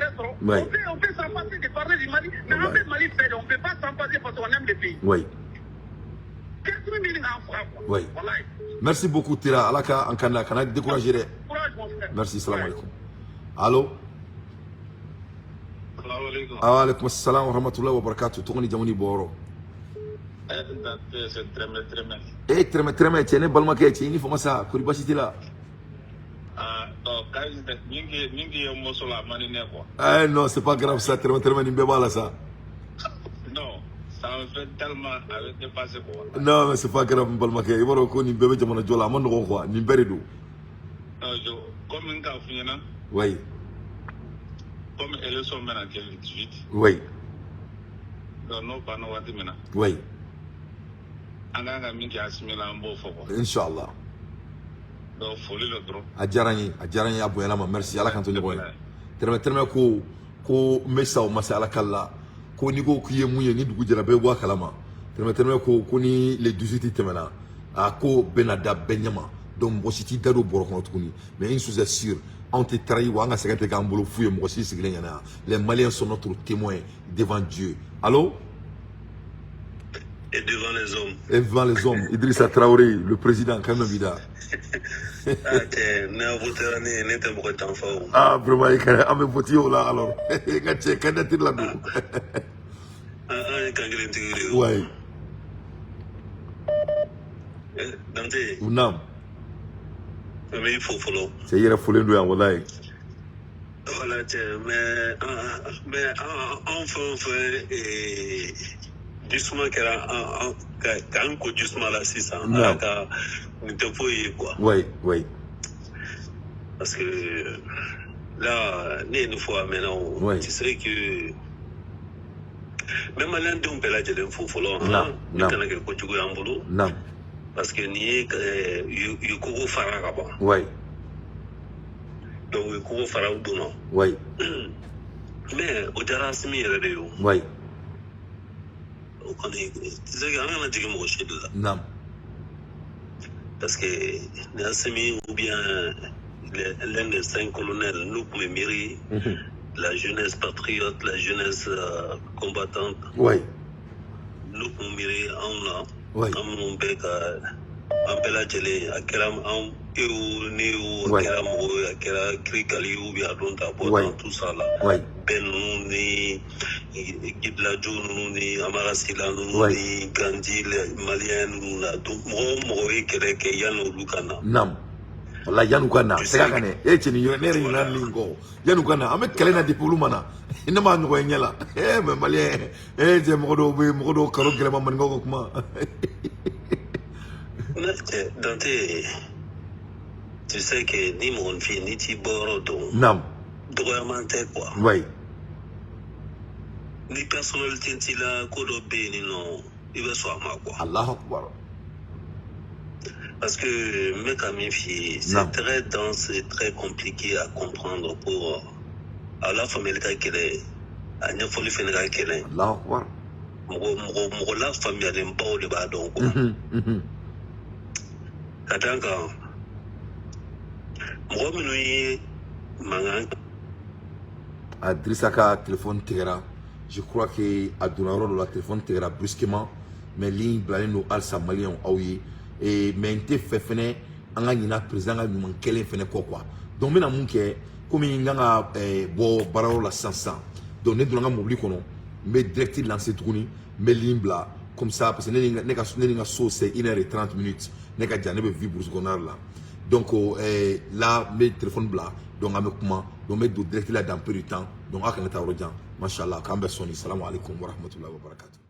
restaurant. On peut s'en passer de parler du Mali, mais on peut Mali faire, on ne peut pas s'en passer parce qu'on aime le pays. Qu'est-ce que nous en fera quoi? Wallahi. Merci beaucoup, Tera. Ala ka an kana kana décourager dɛ. Courage, mon frère. Merci, salam alaikum. Allo. Salaamaaleykum. Alaikum salam wa rahmatullahi wa barakatuh. Tɔgɔ ni jamu ni bɔyɔrɔ? Dante, c'est très très bien. E tɛrɛmɛ tɛrɛmɛ cɛ, ne balimakɛ cɛ, i ni fama sa, kori baasi t'i la? Ah, non, kayi min k'i ye moso la, a man di ne quoi. Eh non, c'est pas grave ça, tɛrɛmɛ tɛrɛmɛ, nin bɛɛ b'a la sa. Non, ça me fait tellement, a bɛ dépasser quoi. Non, mais c'est pas grave, n balimakɛ. I b'a dɔn ko nin bɛɛ bɛ jamana jɔ la, a ma nɔgɔn quoi, nin bɛɛ de don. Non, je, comme n k'a f'i ɲɛna, comme élection bɛna kɛ le 18, donc n'o banna waati min na, an kan ka min kɛ Assimi la, an b'o fɔ quoi. Inshallah. Donc foli la dɔrɔn. A diyara n ye, a diyara n ye, a bonyana ma. Merci, Ala k'an to ɲɔgɔn ye. Tɛrɛmɛ tɛrɛmɛ ko ko n bɛ sa o ma se Ala kali la, ko n'i ko k'i ye mun ye, ni dugu jɛra, bɛɛ bɛ bɔ a kalama. Tɛrɛmɛ tɛrɛmɛ ko ko ni le 18 tɛmɛna, a ko bɛna da bɛɛ ɲɛma, donc mɔgɔ si t'i da don bɔrɔ kɔnɔ tuguni. Mais une chose est sûre, anw tɛ trahir wa, an ka sɛgɛn tɛ k'an bolo fu ye mɔgɔ si sigilen ɲɛna yan. Les Maliens sont notre témoin devant Dieu. Allo. Et devant les hommes. Et devant les hommes, Idrissa Traoré, le président quand même bida. Ah, cɛ, ne votera ne ne tɛ mɔgɔ janfa o. Ah vraiment, i ka an bɛ voter o la alors, i ka cɛ candidature la don. An ye kan kelen tigiw de ye o. Eh, Dante, Naam. n bɛ i fo fɔlɔ. Cɛ, i yɛrɛ folen don yan walayi. Wala cɛ, mais an fɛn o fɛn jisuma kɛra an k'an ko jisuma la sisan. Ala ka nin tɛ foyi ye quoi. Parce que là, ne ye nin fɔ a mɛnna o. Tu sais que n bɛ maliyɛn denw bɛɛ lajɛlen fo fɔlɔ. Nin kana kɛ kojugu y'an bolo. Parce que nin ye u ye kogo fara ka ban. Donc u ye kogo fara, u donna. Mais o diyara Assimi yɛrɛ de ye o. O kɔni, tu sais que an kana jigin mɔgɔ si de la. Parce que ni Assimi ou bien l'un des cinq colonels n'u tun bɛ miiri la jeunesse patriote, la jeunesse combattante, n'u tun miiri anw na, an minnu bɛ ka an bɛɛ lajɛlen, a kɛra an e o ne o, a kɛra mɔgɔ ye, a kɛra kirikali ou bien a don ta bɔ dans tout ça là, bɛɛ ninnu ni Gibilajo ninnu ni Amara Sila ninnu ni Gandhi malien ninnu la, donc mɔgɔ o mɔgɔ ye kɛlɛ kɛ yanni olu ka na. Naam, wallahi, yan'u ka na Tu sɛgɛ sais ka nɛ e cɛ nin yɔrɔ, ne yɛrɛ ɲinɛna nin kɔ. Yan'u ka na, an bɛ kɛlɛ na depuis olu ma na, ne m'a ɲɔgɔn ye ɲɛ la. Eh mais malien, eh cɛ, mɔgɔ dɔw bɛ yen, mɔgɔ dɔw karo gɛlɛma, maninkaw ka kuma. Ne cɛ Dante, tu sais que ni mɔgɔnifin n'i t'i bɔyɔrɔ dɔn, dɔgɔyaman tɛ quoi. Ni personnalité t'i la, ko dɔ bɛ yen nɔ, i bɛ sɔn a ma quoi. Allahu akbar. Parce que n bɛ ka min f'i ye, c'est très dense et très compliqué à comprendre pour a lafaamuyali ka gɛlɛn, a ɲɛfɔli fɛnɛ ka gɛlɛn. Allahu akbar. Mɔgɔ lafaamuyalenbaw de b'a dɔn quoi. Ka d'a kan mɔgɔ minnu ye mankan A Drissa ka téléphone tigɛra. Je crois que a donna yɔrɔ dɔ la, téléphone tigɛra brusquement, mais ligne bilalen don halisa, maliyɛnw aw ye. Et mais n tɛ fɛ fɛnɛ an ka ɲina président ka ɲuman kɛlen fɛnɛ kɔ quoi. Donc n bɛna mun kɛ, komi n kan ka bɔ baarayɔrɔ la sisan sisan. Donc ne donna n ka mobili kɔnɔ, n bɛ direct lancer tuguni, n bɛ ligne bila comme ça, parce que ne ni ne ka ne ni n ka so, c'est 1h30. Ne ka jan, ne bɛ vie brousse kɔnɔna la. Donc là, n bɛ téléphone bila, donc an bɛ kuma. Donc n bɛ don direct la dans peu de temps. Donc aw kana taa yɔrɔ jan. Mashallah, k'an bɛn sɔɔni. Salamu alaikum wa rahmatullahi wa barakatuh.